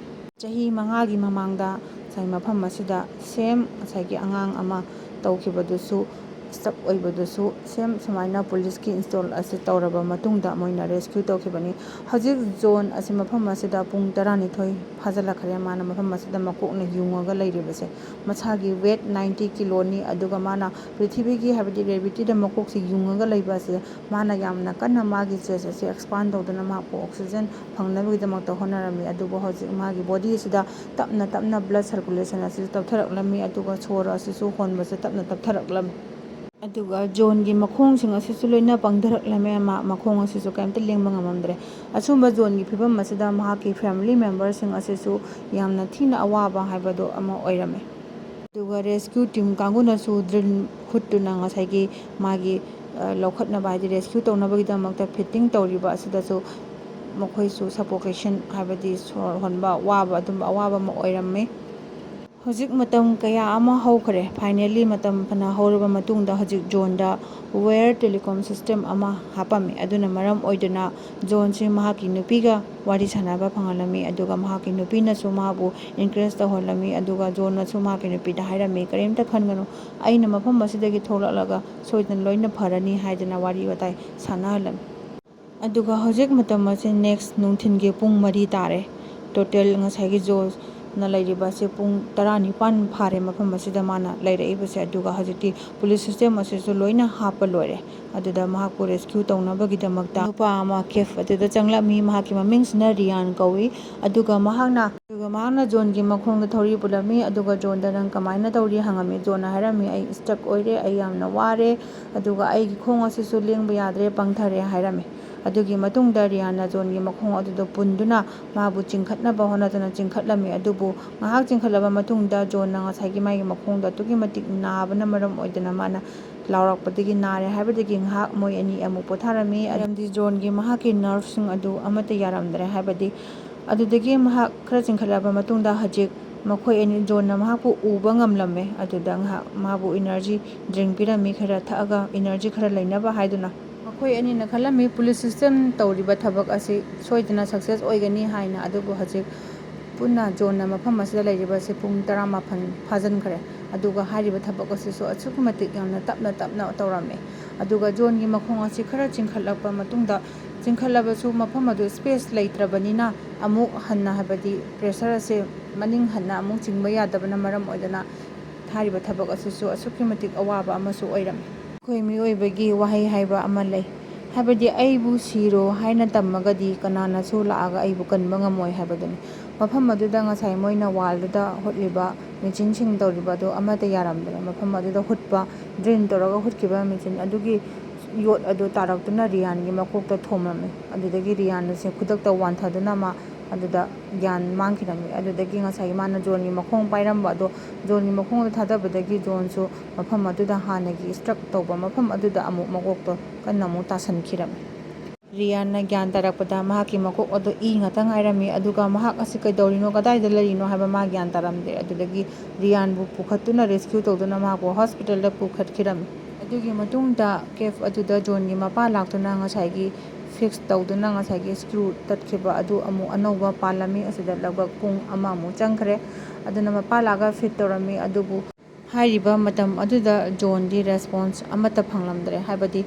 ꯆꯍꯤ ꯃꯉꯥꯒꯤ ꯃꯃꯥꯡꯗ ꯉꯁꯥꯏ ꯃꯐꯝ ꯑꯁꯤꯗ same ꯉꯁꯥꯏꯒꯤ ꯑꯉꯥꯡ ꯑꯃ ꯇꯧꯈꯤꯕꯗꯨꯁꯨ, stuck ꯑꯣꯏꯕꯗꯨꯁꯨ same ꯁꯨꯃꯥꯏꯅ policeꯀꯤ install ꯑꯁꯤ ꯇꯧꯔꯕ ꯃꯇꯨꯡꯗ ꯃꯣꯏꯅ rescue ꯇꯧꯈꯤꯕꯅꯤ꯫ ꯍꯧꯖꯤꯛ ꯖꯣꯟ ꯑꯁꯤ ꯃꯐꯝ ꯑꯁꯤꯗ ꯄꯨꯡ ꯇꯔꯥꯅꯤꯊꯣꯏ ꯐꯥꯖꯤꯜꯂꯛꯈ꯭ꯔꯦ꯫ ꯃꯥꯅ ꯃꯐꯝ ꯑꯁꯤꯗ ꯃꯀꯣꯛꯅ ꯌꯨꯡꯉꯒ ꯂꯩꯔꯤꯕꯁꯦ꯫ ꯃꯁꯥꯒꯤ weight ninety ꯀꯤꯂꯣꯅꯤ, ꯑꯗꯨꯒ ꯃꯥꯅ ꯄ꯭ꯔꯤꯊꯤꯕꯤꯒꯤ, ꯍꯥꯏꯕꯗꯤ gravityꯗ ꯃꯀꯣꯛꯁꯤ ꯌꯨꯡꯉꯒ ꯂꯩꯕ ꯑꯁꯤ ꯃꯥꯅ ꯌꯥꯝꯅ ꯀꯟꯅ ꯃꯥꯒꯤ chest ꯑꯁꯤ expand ꯇꯧꯗꯨꯅ ꯃꯍꯥꯛꯄꯨ oxygen ꯐꯪꯅꯕꯒꯤꯗꯃꯛꯇ ꯍꯣꯠꯅꯔꯝꯃꯤ꯫ ꯑꯗꯨꯕꯨ ꯍꯧꯖꯤꯛ ꯃꯥꯒꯤ body ꯑꯁꯤꯗ ꯇꯞꯅ ꯇꯞꯅ blood circulation ꯑꯁꯤ ꯇꯞꯊꯔꯛꯂꯝꯃꯤ, ꯑꯗꯨꯒ ꯁꯣꯔ ꯑꯁꯤꯁꯨ ꯍꯣꯟꯕꯁꯨ ꯇꯞꯅ ꯇꯞꯊꯔꯛꯂꯝꯃꯤ꯫ ꯑꯗꯨꯒ ꯖꯣꯟꯒꯤ ꯃꯈꯣꯡꯁꯤꯡ ꯑꯁꯤꯁꯨ ꯂꯣꯏꯅ ꯄꯪꯊꯔꯛꯂꯝꯃꯦ꯫ ꯃꯥ, ꯃꯈꯣꯡ ꯑꯁꯤꯁꯨ ꯀꯔꯤꯝꯇ ꯂꯦꯡꯕ ꯉꯝꯃꯝꯗ꯭ꯔꯦ꯫ ꯑꯁꯨꯝꯕ ꯖꯣꯟꯒꯤ ꯐꯤꯕꯝ ꯑꯁꯤꯗ ꯃꯍꯥꯛꯀꯤ family memberꯁꯤꯡ ꯑꯁꯤꯁꯨ ꯌꯥꯝꯅ ꯊꯤꯅ ꯑꯋꯥꯕ ꯍꯥꯏꯕꯗꯣ ꯑꯃ ꯑꯣꯏꯔꯝꯃꯦ꯫ ꯑꯗꯨꯒ rescue team ꯀꯥꯡꯕꯨꯅꯁꯨ drill ꯍꯨꯠꯇꯨꯅ ꯉꯁꯥꯏꯒꯤ ꯃꯥꯒꯤ, ꯑ, ꯂꯧꯈꯠꯅꯕ, ꯍꯥꯏꯗꯤ rescue ꯇꯧꯅꯕꯒꯤꯗꯃꯛꯇ fitting ꯇꯧꯔꯤꯕ ꯑꯁꯤꯗꯁꯨ ꯃꯈꯣꯏꯁꯨ suffocation, ꯍꯥꯏꯕꯗꯤ ꯁꯣꯔ ꯍꯣꯟꯕ ꯋꯥꯕ, ꯑꯗꯨꯝꯕ ꯑꯋꯥꯕ ꯑꯃ ꯑꯣꯏꯔꯝꯃꯤ꯫ ꯍꯧꯖꯤꯛ ꯃꯇꯝ ꯀꯌꯥ ꯑꯃ ꯍꯧꯈ꯭ꯔꯦ꯫ Finally, ꯃꯇꯝ ꯐꯅ ꯍꯧꯔꯕ ꯃꯇꯨꯡꯗ ꯍꯧꯖꯤꯛ ꯖꯣꯟꯗ wire telecom system ꯑꯃ ꯍꯥꯞꯄꯝꯃꯤ꯫ ꯑꯗꯨꯅ ꯃꯔꯝ ꯑꯣꯏꯗꯨꯅ ꯖꯣꯟꯁꯤ ꯃꯍꯥꯛꯀꯤ ꯅꯨꯄꯤꯒ ꯋꯥꯔꯤ ꯁꯥꯟꯅꯕ ꯐꯪꯍꯜꯂꯝꯃꯤ, ꯑꯗꯨꯒ ꯃꯍꯥꯛꯀꯤ ꯅꯨꯄꯤꯅꯁꯨ ꯃꯍꯥꯛꯄꯨ encourage ꯇꯧꯍꯜꯂꯝꯃꯤ, ꯑꯗꯨꯒ ꯖꯣꯟꯅꯁꯨ ꯃꯍꯥꯛꯀꯤ ꯅꯨꯄꯤꯗ ꯍꯥꯏꯔꯝꯃꯤ, "ꯀꯔꯤꯝꯇ ꯈꯟꯒꯅꯨ, ꯑꯩꯅ ꯃꯐꯝ ꯑꯁꯤꯗꯒꯤ ꯊꯣꯛꯂꯛꯂꯒ ꯁꯣꯏꯗꯅ ꯂꯣꯏꯅ ꯐꯔꯅꯤ" ꯍꯥꯏꯗꯅ ꯋꯥꯔꯤ ꯋꯥꯇꯥꯏ ꯁꯥꯟꯅꯍꯜꯂꯝꯃꯤ꯫ ꯑꯗꯨꯒ ꯍꯧꯖꯤꯛ ꯃꯇꯝ ꯑꯁꯤ next ꯅꯨꯡꯊꯤꯜꯒꯤ ꯄꯨꯡ ꯃꯔꯤ ꯇꯥꯔꯦ꯫ Total ꯉꯁꯥꯏꯒꯤ ꯖꯣꯟ, ꯅ ꯂꯩꯔꯤꯕ ꯑꯁꯤ ꯄꯨꯡ ꯇꯔꯥꯅꯤꯄꯥꯟ ꯐꯥꯔꯦ ꯃꯐꯝ ꯑꯁꯤꯗ ꯃꯥꯅ ꯂꯩꯔꯛꯏꯕꯁꯦ꯫ ꯑꯗꯨꯒ ꯍꯧꯖꯤꯛꯇꯤ ꯄꯨꯂꯤꯁ ꯁꯤꯁꯇꯦꯝ ꯑꯁꯤꯁꯨ ꯂꯣꯏꯅ ꯍꯥꯞꯄ ꯂꯣꯏꯔꯦ꯫ ꯑꯗꯨꯗ ꯃꯍꯥꯛꯄꯨ ꯔꯦꯁꯀ꯭ꯌꯨ ꯇꯧꯅꯕꯒꯤꯗꯃꯛꯇ ꯅꯨꯄꯥ ꯑꯃ ꯀꯦꯐ ꯑꯗꯨꯗ ꯆꯪꯂꯛꯃꯤ꯫ ꯃꯍꯥꯛꯀꯤ ꯃꯃꯤꯡꯁꯤꯅ ꯔꯤꯌꯥꯟ ꯀꯧꯏ꯫ ꯑꯗꯨꯒ ꯃꯍꯥꯛꯅ ꯑꯗꯨꯒ ꯃꯍꯥꯛꯅ ꯖꯣꯟꯒꯤ ꯃꯈꯣꯡꯗ ꯊꯧꯔꯤ ꯄꯨꯜꯂꯝꯃꯤ꯫ ꯑꯗꯨꯒ ꯖꯣꯟꯗ "ꯅꯪ ꯀꯃꯥꯏꯅ ꯇꯧꯔꯤ?" ꯍꯪꯉꯝꯃꯤ꯫ ꯖꯣꯟꯅ ꯍꯥꯏꯔꯝꯃꯤ, "ꯑꯩ ꯁ꯭ꯇꯛ ꯑꯣꯏꯔꯦ, ꯑꯩ ꯌꯥꯝꯅ ꯋꯥꯔꯦ, ꯑꯗꯨꯒ ꯑꯩꯒꯤ ꯈꯣꯡ ꯑꯁꯤꯁꯨ ꯂꯦꯡꯕ ꯌꯥꯗ꯭ꯔꯦ, ꯄꯪꯊꯔꯦ" ꯍꯥꯏꯔꯝꯃꯤ꯫ ꯑꯗꯨꯒꯤ ꯃꯇꯨꯡꯗ ꯔꯤꯌꯥꯟꯅ ꯖꯣꯟꯒꯤ ꯃꯈꯣꯡ ꯑꯗꯨꯗ ꯄꯨꯟꯗꯨꯅ ꯃꯥꯕꯨ ꯆꯤꯡꯈꯠꯅꯕ ꯍꯣꯠꯅꯗꯨꯅ ꯆꯤꯡꯈꯠꯂꯝꯃꯤ꯫ ꯑꯗꯨꯕꯨ ꯉꯥꯏꯍꯥꯛ ꯆꯤꯡꯈꯠꯂꯕ ꯃꯇꯨꯡꯗ ꯖꯣꯟꯅ ꯉꯁꯥꯏꯒꯤ ꯃꯥꯒꯤ ꯃꯈꯣꯡꯗꯣ ꯑꯗꯨꯛꯀꯤ ꯃꯇꯤꯛ ꯅꯥꯕꯅ ꯃꯔꯝ ꯑꯣꯏꯗꯨꯅ ꯃꯥꯅ ꯂꯥꯎꯔꯛꯄꯗꯒꯤ ꯅꯥꯔꯦ ꯍꯥꯏꯕꯗꯒꯤ ꯉꯥꯏꯍꯥꯛ ꯃꯣꯏ ꯑꯅꯤ ꯑꯃꯨꯛ ꯄꯣꯊꯥꯔꯝꯃꯤ꯫ ꯃꯔꯝꯗꯤ ꯖꯣꯟꯒꯤ ꯃꯍꯥꯛꯀꯤ ꯅꯔꯚꯁꯤꯡ ꯑꯗꯨ ꯑꯃꯠꯇ ꯌꯥꯔꯝꯗ꯭ꯔꯦ ꯍꯥꯏꯕꯗꯤ꯫ ꯑꯗꯨꯗꯒꯤ ꯃꯍꯥꯛ ꯈꯔ ꯆꯤꯡꯈꯠꯂꯕ ꯃꯇꯨꯡꯗ ꯍꯧꯖꯤꯛ ꯃꯈꯣꯏ ꯑꯅꯤ, ꯖꯣꯟꯅ ꯃꯍꯥꯛꯄꯨ ꯎꯕ ꯉꯝꯂꯝꯃꯦ꯫ ꯑꯗꯨꯗ ꯉꯥꯏꯍꯥꯛ ꯃꯥꯕꯨ ꯏꯅꯔꯖꯤ ꯗ꯭ꯔꯤꯡ ꯄꯤꯔꯝꯃꯤ, ꯈꯔ ꯊꯛꯑꯒ ꯏꯅꯔꯖꯤ ꯈꯔ ꯂꯩꯅꯕ ꯍꯥꯏꯗꯨꯅ꯫ ꯃꯈꯣꯏ ꯑꯅꯤꯅ ꯈꯜꯂꯝꯃꯤ ꯄꯨꯂꯤꯁ ꯁꯤꯁꯇꯦꯝ ꯇꯧꯔꯤꯕ ꯊꯕꯛ ꯑꯁꯤ ꯁꯣꯏꯗꯅ ꯁꯛꯁꯦꯁ ꯑꯣꯏꯒꯅꯤ ꯍꯥꯏꯅ꯫ ꯑꯗꯨꯕꯨ ꯍꯧꯖꯤꯛ ꯄꯨꯟꯅ ꯖꯣꯟꯅ ꯃꯐꯝ ꯑꯁꯤꯗ ꯂꯩꯔꯤꯕ ꯑꯁꯤ ꯄꯨꯡ ꯇꯔꯥꯃꯥꯄꯟ ꯐꯥꯖꯤꯟꯈ꯭ꯔꯦ꯫ ꯑꯗꯨꯒ ꯍꯥꯏꯔꯤꯕ ꯊꯕꯛ ꯑꯁꯤꯁꯨ ꯑꯁꯨꯛꯀꯤ ꯃꯇꯤꯛ ꯌꯥꯝꯅ ꯇꯞꯅ ꯇꯞꯅ ꯇꯧꯔꯝꯃꯦ꯫ ꯑꯗꯨꯒ ꯖꯣꯟꯒꯤ ꯃꯈꯣꯡ ꯑꯁꯤ ꯈꯔ ꯆꯤꯡꯈꯠꯂꯛꯄ ꯃꯇꯨꯡꯗ, ꯆꯤꯡꯈꯠꯂꯕꯁꯨ ꯃꯐꯝ ꯑꯗꯨ ꯁ꯭ꯄꯦꯁ ꯂꯩꯇ꯭ꯔꯕꯅꯤꯅ ꯑꯃꯨꯛ ꯍꯟꯅ, ꯍꯥꯏꯕꯗꯤ ꯄ꯭ꯔꯦꯁꯔ ꯑꯁꯦ ꯃꯅꯤꯡ ꯍꯟꯅ ꯑꯃꯨꯛ ꯆꯤꯡꯕ ꯌꯥꯗꯕꯅ ꯃꯔꯝ ꯑꯣꯏꯗꯨꯅ ꯍꯥꯏꯔꯤꯕ ꯊꯕꯛ ꯑꯁꯤꯁꯨ ꯑꯁꯨꯛꯀꯤ ꯃꯇꯤꯛ ꯑꯋꯥꯕ ꯑꯃꯁꯨ ꯑꯣꯏꯔꯝꯃꯤ꯫ ꯑꯩꯈꯣꯏ ꯃꯤꯑꯣꯏꯕꯒꯤ ꯋꯥꯍꯩ ꯍꯥꯏꯕ ꯑꯃ ꯂꯩ, ꯍꯥꯏꯕꯗꯤ "ꯑꯩꯕꯨ ꯁꯤꯔꯣ" ꯍꯥꯏꯅ ꯇꯝꯃꯒꯗꯤ ꯀꯅꯥꯅꯁꯨ ꯂꯥꯛꯑꯒ ꯑꯩꯕꯨ ꯀꯟꯕ ꯉꯝꯃꯣꯏ ꯍꯥꯏꯕꯗꯨꯅꯤ꯫ ꯃꯐꯝ ꯑꯗꯨꯗ ꯉꯁꯥꯏ ꯃꯣꯏꯅ ꯋꯥꯜꯗꯨꯗ ꯍꯨꯠꯂꯤꯕ ꯃꯦꯆꯤꯟꯁꯤꯡ ꯇꯧꯔꯤꯕ ꯑꯗꯨ ꯑꯃꯠꯇ ꯌꯥꯔꯝꯗ꯭ꯔꯦ꯫ ꯃꯐꯝ ꯑꯗꯨꯗ ꯍꯨꯠꯄ, ꯗ꯭ꯔꯤꯜ ꯇꯧꯔꯒ ꯍꯨꯠꯈꯤꯕ ꯃꯦꯆꯤꯟ ꯑꯗꯨꯒꯤ ꯌꯣꯠ ꯑꯗꯨ ꯇꯥꯔꯛꯇꯨꯅ ꯔꯤꯌꯥꯟꯒꯤ ꯃꯀꯣꯛꯇ ꯊꯣꯝꯂꯝꯃꯤ꯫ ꯑꯗꯨꯗꯒꯤ ꯔꯤꯌꯥꯟ ꯑꯁꯦ ꯈꯨꯗꯛꯇ ꯋꯥꯟꯊꯗꯨꯅ ꯃꯥ ꯑꯗꯨꯗ ꯒ꯭ꯌꯥꯟ ꯃꯥꯡꯈꯤꯔꯝꯃꯤ꯫ ꯑꯗꯨꯗꯒꯤ ꯉꯁꯥꯏꯒꯤ ꯃꯥꯅ ꯖꯣꯟꯒꯤ ꯃꯈꯣꯡ ꯄꯥꯏꯔꯝꯕ ꯑꯗꯣ, ꯖꯣꯟꯒꯤ ꯃꯈꯣꯡꯗ ꯊꯥꯗꯕꯗꯒꯤ ꯖꯣꯟꯁꯨ ꯃꯐꯝ ꯑꯗꯨꯗ ꯍꯥꯟꯅꯒꯤ ꯁ꯭ꯇ꯭ꯔꯛ ꯇꯧꯕ ꯃꯐꯝ ꯑꯗꯨꯗ ꯑꯃꯨꯛ ꯃꯀꯣꯛꯇꯣ ꯀꯟꯅ ꯑꯃꯨꯛ ꯇꯥꯁꯟꯈꯤꯔꯝꯃꯤ꯫ ꯔꯤꯌꯥꯟꯅ ꯒ꯭ꯌꯥꯟ ꯇꯥꯔꯛꯄꯗ ꯃꯍꯥꯛꯀꯤ ꯃꯀꯣꯛ ꯑꯗꯨ ꯏ ꯉꯥꯛꯇ ꯉꯥꯏꯔꯝꯃꯤ, ꯑꯗꯨꯒ ꯃꯍꯥꯛ ꯑꯁꯤ ꯀꯩꯗꯧꯔꯤꯅꯣ, ꯀꯗꯥꯏꯗ ꯂꯩꯔꯤꯅꯣ ꯍꯥꯏꯕ ꯃꯥ ꯒ꯭ꯌꯥꯟ ꯇꯥꯔꯝꯗꯦ꯫ ꯑꯗꯨꯗꯒꯤ ꯔꯤꯌꯥꯟꯕꯨ ꯄꯨꯈꯠꯇꯨꯅ ꯔꯦꯁꯀ꯭ꯌꯨ ꯇꯧꯗꯨꯅ ꯃꯍꯥꯛꯄꯨ ꯍꯣꯁꯄꯤꯇꯥꯜꯗ ꯄꯨꯈꯠꯈꯤꯔꯝꯃꯤ꯫ ꯑꯗꯨꯒꯤ ꯃꯇꯨꯡꯗ ꯀꯦꯐ ꯑꯗꯨꯗ ꯖꯣꯟꯒꯤ ꯃꯄꯥ ꯂꯥꯛꯇꯨꯅ ꯉꯁꯥꯏꯒꯤ ꯐꯤꯛꯁ ꯇꯧꯗꯨꯅ ꯉꯁꯥꯏꯒꯤ ꯁ꯭ꯀ꯭ꯔꯨ ꯇꯠꯈꯤꯕ ꯑꯗꯨ ꯑꯃꯨꯛ ꯑꯅꯧꯕ ꯄꯥꯜꯂꯝꯃꯤ꯫ ꯑꯁꯤꯗ ꯂꯒꯕꯛ ꯄꯨꯡ ꯑꯃꯃꯨꯛ ꯆꯪꯈ꯭ꯔꯦ꯫ ꯑꯗꯨꯅ ꯃꯄꯥ ꯂꯥꯛꯑꯒ ꯐꯤꯠ ꯇꯧꯔꯝꯃꯤ꯫ ꯑꯗꯨꯕꯨ ꯍꯥꯏꯔꯤꯕ ꯃꯇꯝ ꯑꯗꯨꯗ ꯖꯣꯟꯗꯤ ꯔꯦꯁꯄꯣꯟꯁ ꯑꯃꯠꯇ ꯐꯪꯂꯝꯗ꯭ꯔꯦ꯫ ꯍꯥꯏꯕꯗꯤ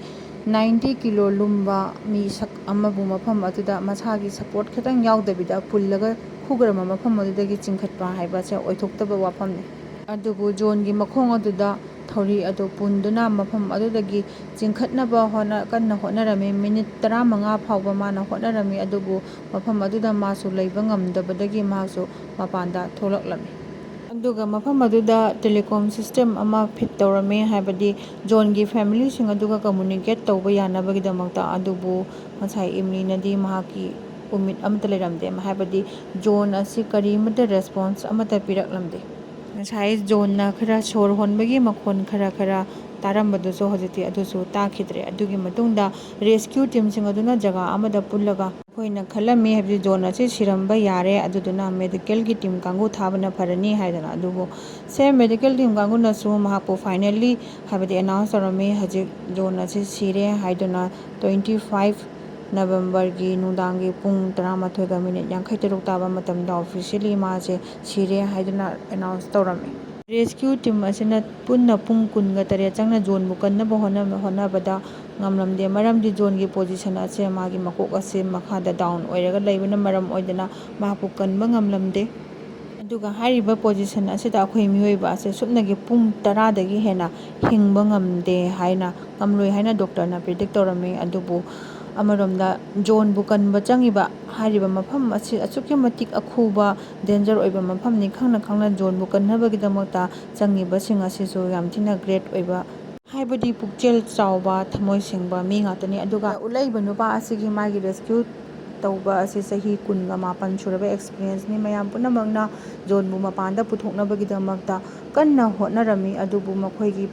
ꯅꯥꯏꯟꯇꯤ ꯀꯤꯂꯣ ꯂꯨꯝꯕ ꯃꯤꯁꯛ ꯑꯃꯕꯨ ꯃꯐꯝ ꯑꯗꯨꯗ ꯃꯁꯥꯒꯤ ꯁꯄꯣꯔꯠ ꯈꯤꯇꯪ ꯌꯥꯎꯗꯕꯤꯗ ꯄꯨꯜꯂꯒ ꯐꯨꯈ꯭ꯔꯕ ꯃꯐꯝ ꯑꯗꯨꯗꯒꯤ ꯆꯤꯡꯈꯠꯄ ꯍꯥꯏꯕꯁꯦ ꯑꯣꯏꯊꯣꯛꯇꯕ ꯋꯥꯐꯝꯅꯤ꯫ ꯑꯗꯨꯕꯨ ꯖꯣꯟꯒꯤ ꯃꯈꯣꯡ ꯑꯗꯨꯗ ꯊꯧꯔꯤ ꯑꯗꯨ ꯄꯨꯟꯗꯨꯅ ꯃꯐꯝ ꯑꯗꯨꯗꯒꯤ ꯆꯤꯡꯈꯠꯅꯕ ꯍꯣꯠꯅ-, ꯀꯟꯅ ꯍꯣꯠꯅꯔꯝꯃꯤ꯫ ꯃꯤꯅꯤꯠ ꯇꯔꯥꯃꯉꯥ ꯐꯥꯎꯕ ꯃꯥꯅ ꯍꯣꯠꯅꯔꯝꯃꯤ, ꯑꯗꯨꯕꯨ ꯃꯐꯝ ꯑꯗꯨꯗ ꯃꯥꯁꯨ ꯂꯩꯕ ꯉꯝꯗꯕꯗꯒꯤ ꯃꯍꯥꯛꯁꯨ ꯃꯄꯥꯟꯗ ꯊꯣꯛꯂꯛꯂꯝꯃꯤ꯫ ꯑꯗꯨꯒ ꯃꯐꯝ ꯑꯗꯨꯗ telecom system ꯑꯃ fit ꯇꯧꯔꯝꯃꯤ, ꯍꯥꯏꯕꯗꯤ ꯖꯣꯟꯒꯤ familyꯁꯤꯡ ꯑꯗꯨꯒ communicate ꯇꯧꯕ ꯌꯥꯅꯕꯒꯤꯗꯃꯛꯇ꯫ ꯑꯗꯨꯕꯨ ꯉꯁꯥꯏ ꯏꯝꯂꯤꯅꯗꯤ ꯃꯍꯥꯛꯀꯤ ꯎꯃꯤꯠ ꯑꯃꯠꯇ ꯂꯩꯔꯝꯗꯦ, ꯍꯥꯏꯕꯗꯤ ꯖꯣꯟ ꯑꯁꯤ ꯀꯔꯤꯃꯠꯇ response ꯑꯃꯠꯇ ꯄꯤꯔꯛꯂꯝꯗꯦ꯫ ꯉꯁꯥꯏ ꯖꯣꯟꯅ ꯈꯔ ꯁꯣꯔ ꯍꯣꯟꯕꯒꯤ ꯃꯈꯣꯟ ꯈꯔ ꯈꯔ ꯇꯥꯔꯝꯕꯗꯨꯁꯨ ꯍꯧꯖꯤꯛꯇꯤ ꯑꯗꯨꯁꯨ ꯇꯥꯈꯤꯗ꯭ꯔꯦ꯫ ꯑꯗꯨꯒꯤ ꯃꯇꯨꯡꯗ rescue teamꯁꯤꯡ ꯑꯗꯨꯅ ꯖꯒꯥ ꯑꯃꯗ ꯄꯨꯜꯂꯒ, ꯑꯩꯈꯣꯏꯅ ꯈꯜꯂꯝꯃꯤ, ꯍꯥꯏꯕꯗꯤ ꯖꯣꯟ ꯑꯁꯤ ꯁꯤꯔꯝꯕ ꯌꯥꯔꯦ, ꯑꯗꯨꯗꯨꯅ medicalꯒꯤ team ꯀꯥꯡꯕꯨ ꯊꯥꯕꯅ ꯐꯔꯅꯤ ꯍꯥꯏꯗꯅ꯫ ꯑꯗꯨꯕꯨ same medical team ꯀꯥꯡꯕꯨꯅꯁꯨ ꯃꯍꯥꯛꯄꯨ finally, ꯍꯥꯏꯕꯗꯤ announce ꯇꯧꯔꯝꯃꯤ, ꯍꯧꯖꯤꯛ ꯖꯣꯟ ꯑꯁꯤ ꯁꯤꯔꯦ ꯍꯥꯏꯗꯨꯅ꯫ Twenty five Novemberꯒꯤ ꯅꯨꯡꯗꯥꯡꯒꯤ ꯄꯨꯡ ꯇꯔꯥꯃꯥꯊꯣꯏꯒ ꯃꯤꯅꯤꯠ ꯌꯥꯡꯈꯩ ꯇꯔꯨꯛ ꯇꯥꯕ ꯃꯇꯝꯗ officially ꯃꯥꯁꯦ ꯁꯤꯔꯦ ꯍꯥꯏꯗꯨꯅ announce ꯇꯧꯔꯝꯃꯤ꯫ Rescue team ꯑꯁꯤꯅ ꯄꯨꯟꯅ ꯄꯨꯡ ꯀꯨꯟꯒ ꯇꯔꯦꯠ ꯆꯪꯅ ꯖꯣꯟꯕꯨ ꯀꯟꯅꯕ ꯍꯣꯠꯅ-, ꯍꯣꯠꯅꯕꯗ ꯉꯝꯂꯝꯗꯦ꯫ ꯃꯔꯝꯗꯤ ꯖꯣꯟꯒꯤ position ꯑꯁꯦ, ꯃꯥꯒꯤ ꯃꯀꯣꯛ ꯑꯁꯦ ꯃꯈꯥꯗ down ꯑꯣꯏꯔꯒ ꯂꯩꯕꯅ ꯃꯔꯝ ꯑꯣꯏꯗꯅ ꯃꯍꯥꯛꯄꯨ ꯀꯟꯕ ꯉꯝꯂꯝꯗꯦ꯫ ꯑꯗꯨꯒ ꯍꯥꯏꯔꯤꯕ position ꯑꯁꯤꯗ ꯑꯩꯈꯣꯏ ꯃꯤꯑꯣꯏꯕ ꯑꯁꯦ ꯁꯨꯞꯅꯒꯤ ꯄꯨꯡ ꯇꯔꯥꯗꯒꯤ ꯍꯦꯟꯅ ꯍꯤꯡꯕ ꯉꯝꯗꯦ ꯍꯥꯏꯅ, ꯉꯝꯂꯣꯏ ꯍꯥꯏꯅ doctorꯅ predict ꯇꯧꯔꯝꯃꯤ꯫ ꯑꯗꯨꯕꯨ ꯑꯃꯔꯣꯝꯗ ꯖꯣꯟꯕꯨ ꯀꯟꯕ ꯆꯪꯉꯤꯕ ꯍꯥꯏꯔꯤꯕ ꯃꯐꯝ ꯑꯁꯤ ꯑꯁꯨꯛꯀꯤ ꯃꯇꯤꯛ ꯑꯈꯨꯕ danger ꯑꯣꯏꯕ ꯃꯐꯝꯅꯤ꯫ ꯈꯪꯅ ꯈꯪꯅ ꯖꯣꯟꯕꯨ ꯀꯟꯅꯕꯒꯤꯗꯃꯛꯇ ꯆꯪꯉꯤꯕꯁꯤꯡ ꯑꯁꯤꯁꯨ ꯌꯥꯝ ꯊꯤꯅ great ꯑꯣꯏꯕ, ꯍꯥꯏꯕꯗꯤ ꯄꯨꯛꯆꯦꯜ ꯆꯥꯎꯕ, ꯊꯃꯣꯏ ꯁꯦꯡꯕ ꯃꯤ ꯉꯥꯛꯇꯅꯤ꯫ ꯑꯗꯨꯒ ꯎꯠꯂꯛꯏꯕ ꯅꯨꯄꯥ ꯑꯁꯤꯒꯤ ꯃꯥꯒꯤ rescue ꯇꯧꯕ ꯑꯁꯤ ꯆꯍꯤ ꯀꯨꯟꯒ ꯃꯥꯄꯟ ꯁꯨꯔꯕ experienceꯅꯤ꯫ ꯃꯌꯥꯝ ꯄꯨꯝꯅꯃꯛꯅ ꯖꯣꯟꯕꯨ ꯃꯄꯥꯟꯗ ꯄꯨꯊꯣꯛꯅꯕꯒꯤꯗꯃꯛꯇ ꯀꯟꯅ ꯍꯣꯠꯅꯔꯝꯃꯤ, ꯑꯗꯨꯕꯨ ꯃꯈꯣꯏꯒꯤ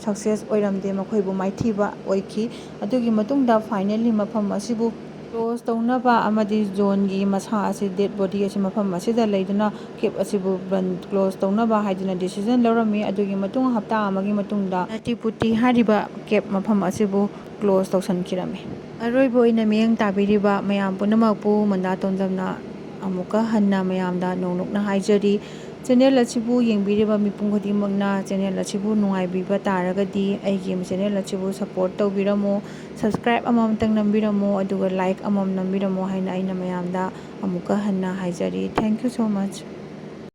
success ꯑꯣꯏꯔꯝꯗꯦ, ꯃꯈꯣꯏꯕꯨ ꯃꯥꯏꯊꯤꯕ ꯑꯣꯏꯈꯤ꯫ ꯑꯗꯨꯒꯤ ꯃꯇꯨꯡꯗ finally ꯃꯐꯝ ꯑꯁꯤꯕꯨ close ꯇꯧꯅꯕ ꯑꯃꯗꯤ ꯖꯣꯟꯒꯤ ꯃꯁꯥ ꯑꯁꯤ, dead body ꯑꯁꯤ ꯃꯐꯝ ꯑꯁꯤꯗ ꯂꯩꯗꯨꯅ cave ꯑꯁꯤꯕꯨ ꯕꯟ, close ꯇꯧꯅꯕ ꯍꯥꯏꯗꯨꯅ decision ꯂꯧꯔꯝꯃꯤ꯫ ꯑꯗꯨꯒꯤ ꯃꯇꯨꯡ ꯍꯞꯇꯥ ꯑꯃꯒꯤ ꯃꯇꯨꯡꯗ ꯅꯇꯤꯄꯨꯇꯤ ꯍꯥꯏꯔꯤꯕ cave ꯃꯐꯝ ꯑꯁꯤꯕꯨ close ꯇꯧꯁꯤꯟꯈꯤꯔꯝꯃꯤ꯫ ꯑꯔꯣꯏꯕ ꯑꯣꯏꯅ ꯃꯤꯠꯌꯦꯡ ꯇꯥꯕꯤꯔꯤꯕ ꯃꯌꯥꯝ ꯄꯨꯝꯅꯃꯛꯄꯨ ꯃꯟꯗꯥ ꯇꯣꯟꯖꯝꯅ ꯑꯃꯨꯛꯀ ꯍꯟꯅ ꯃꯌꯥꯝꯗ ꯅꯣꯡꯂꯨꯛꯅ ꯍꯥꯏꯖꯔꯤ꯫ ꯆꯦꯅꯦꯜ ꯑꯁꯤꯕꯨ ꯌꯦꯡꯕꯤꯔꯤꯕ ꯃꯤꯄꯨꯝ ꯈꯨꯗꯤꯡꯃꯛꯅ ꯆꯦꯅꯦꯜ ꯑꯁꯤꯕꯨ ꯅꯨꯡꯉꯥꯏꯕꯤꯕ ꯇꯥꯔꯒꯗꯤ ꯑꯩꯒꯤ ꯆꯦꯅꯦꯜ ꯑꯁꯤꯕꯨ ꯁꯄꯣꯔꯠ ꯇꯧꯕꯤꯔꯝꯃꯨ, ꯁꯕꯁꯀ꯭ꯔꯥꯏꯕ ꯑꯃꯃꯝꯇꯪ ꯅꯝꯕꯤꯔꯝꯃꯨ, ꯑꯗꯨꯒ ꯂꯥꯏꯛ ꯑꯃꯃꯝ ꯅꯝꯕꯤꯔꯝꯃꯨ ꯍꯥꯏꯅ ꯑꯩꯅ ꯃꯌꯥꯝꯗ ꯑꯃꯨꯛꯀ ꯍꯟꯅ ꯍꯥꯏꯖꯔꯤ꯫ Thank you so much.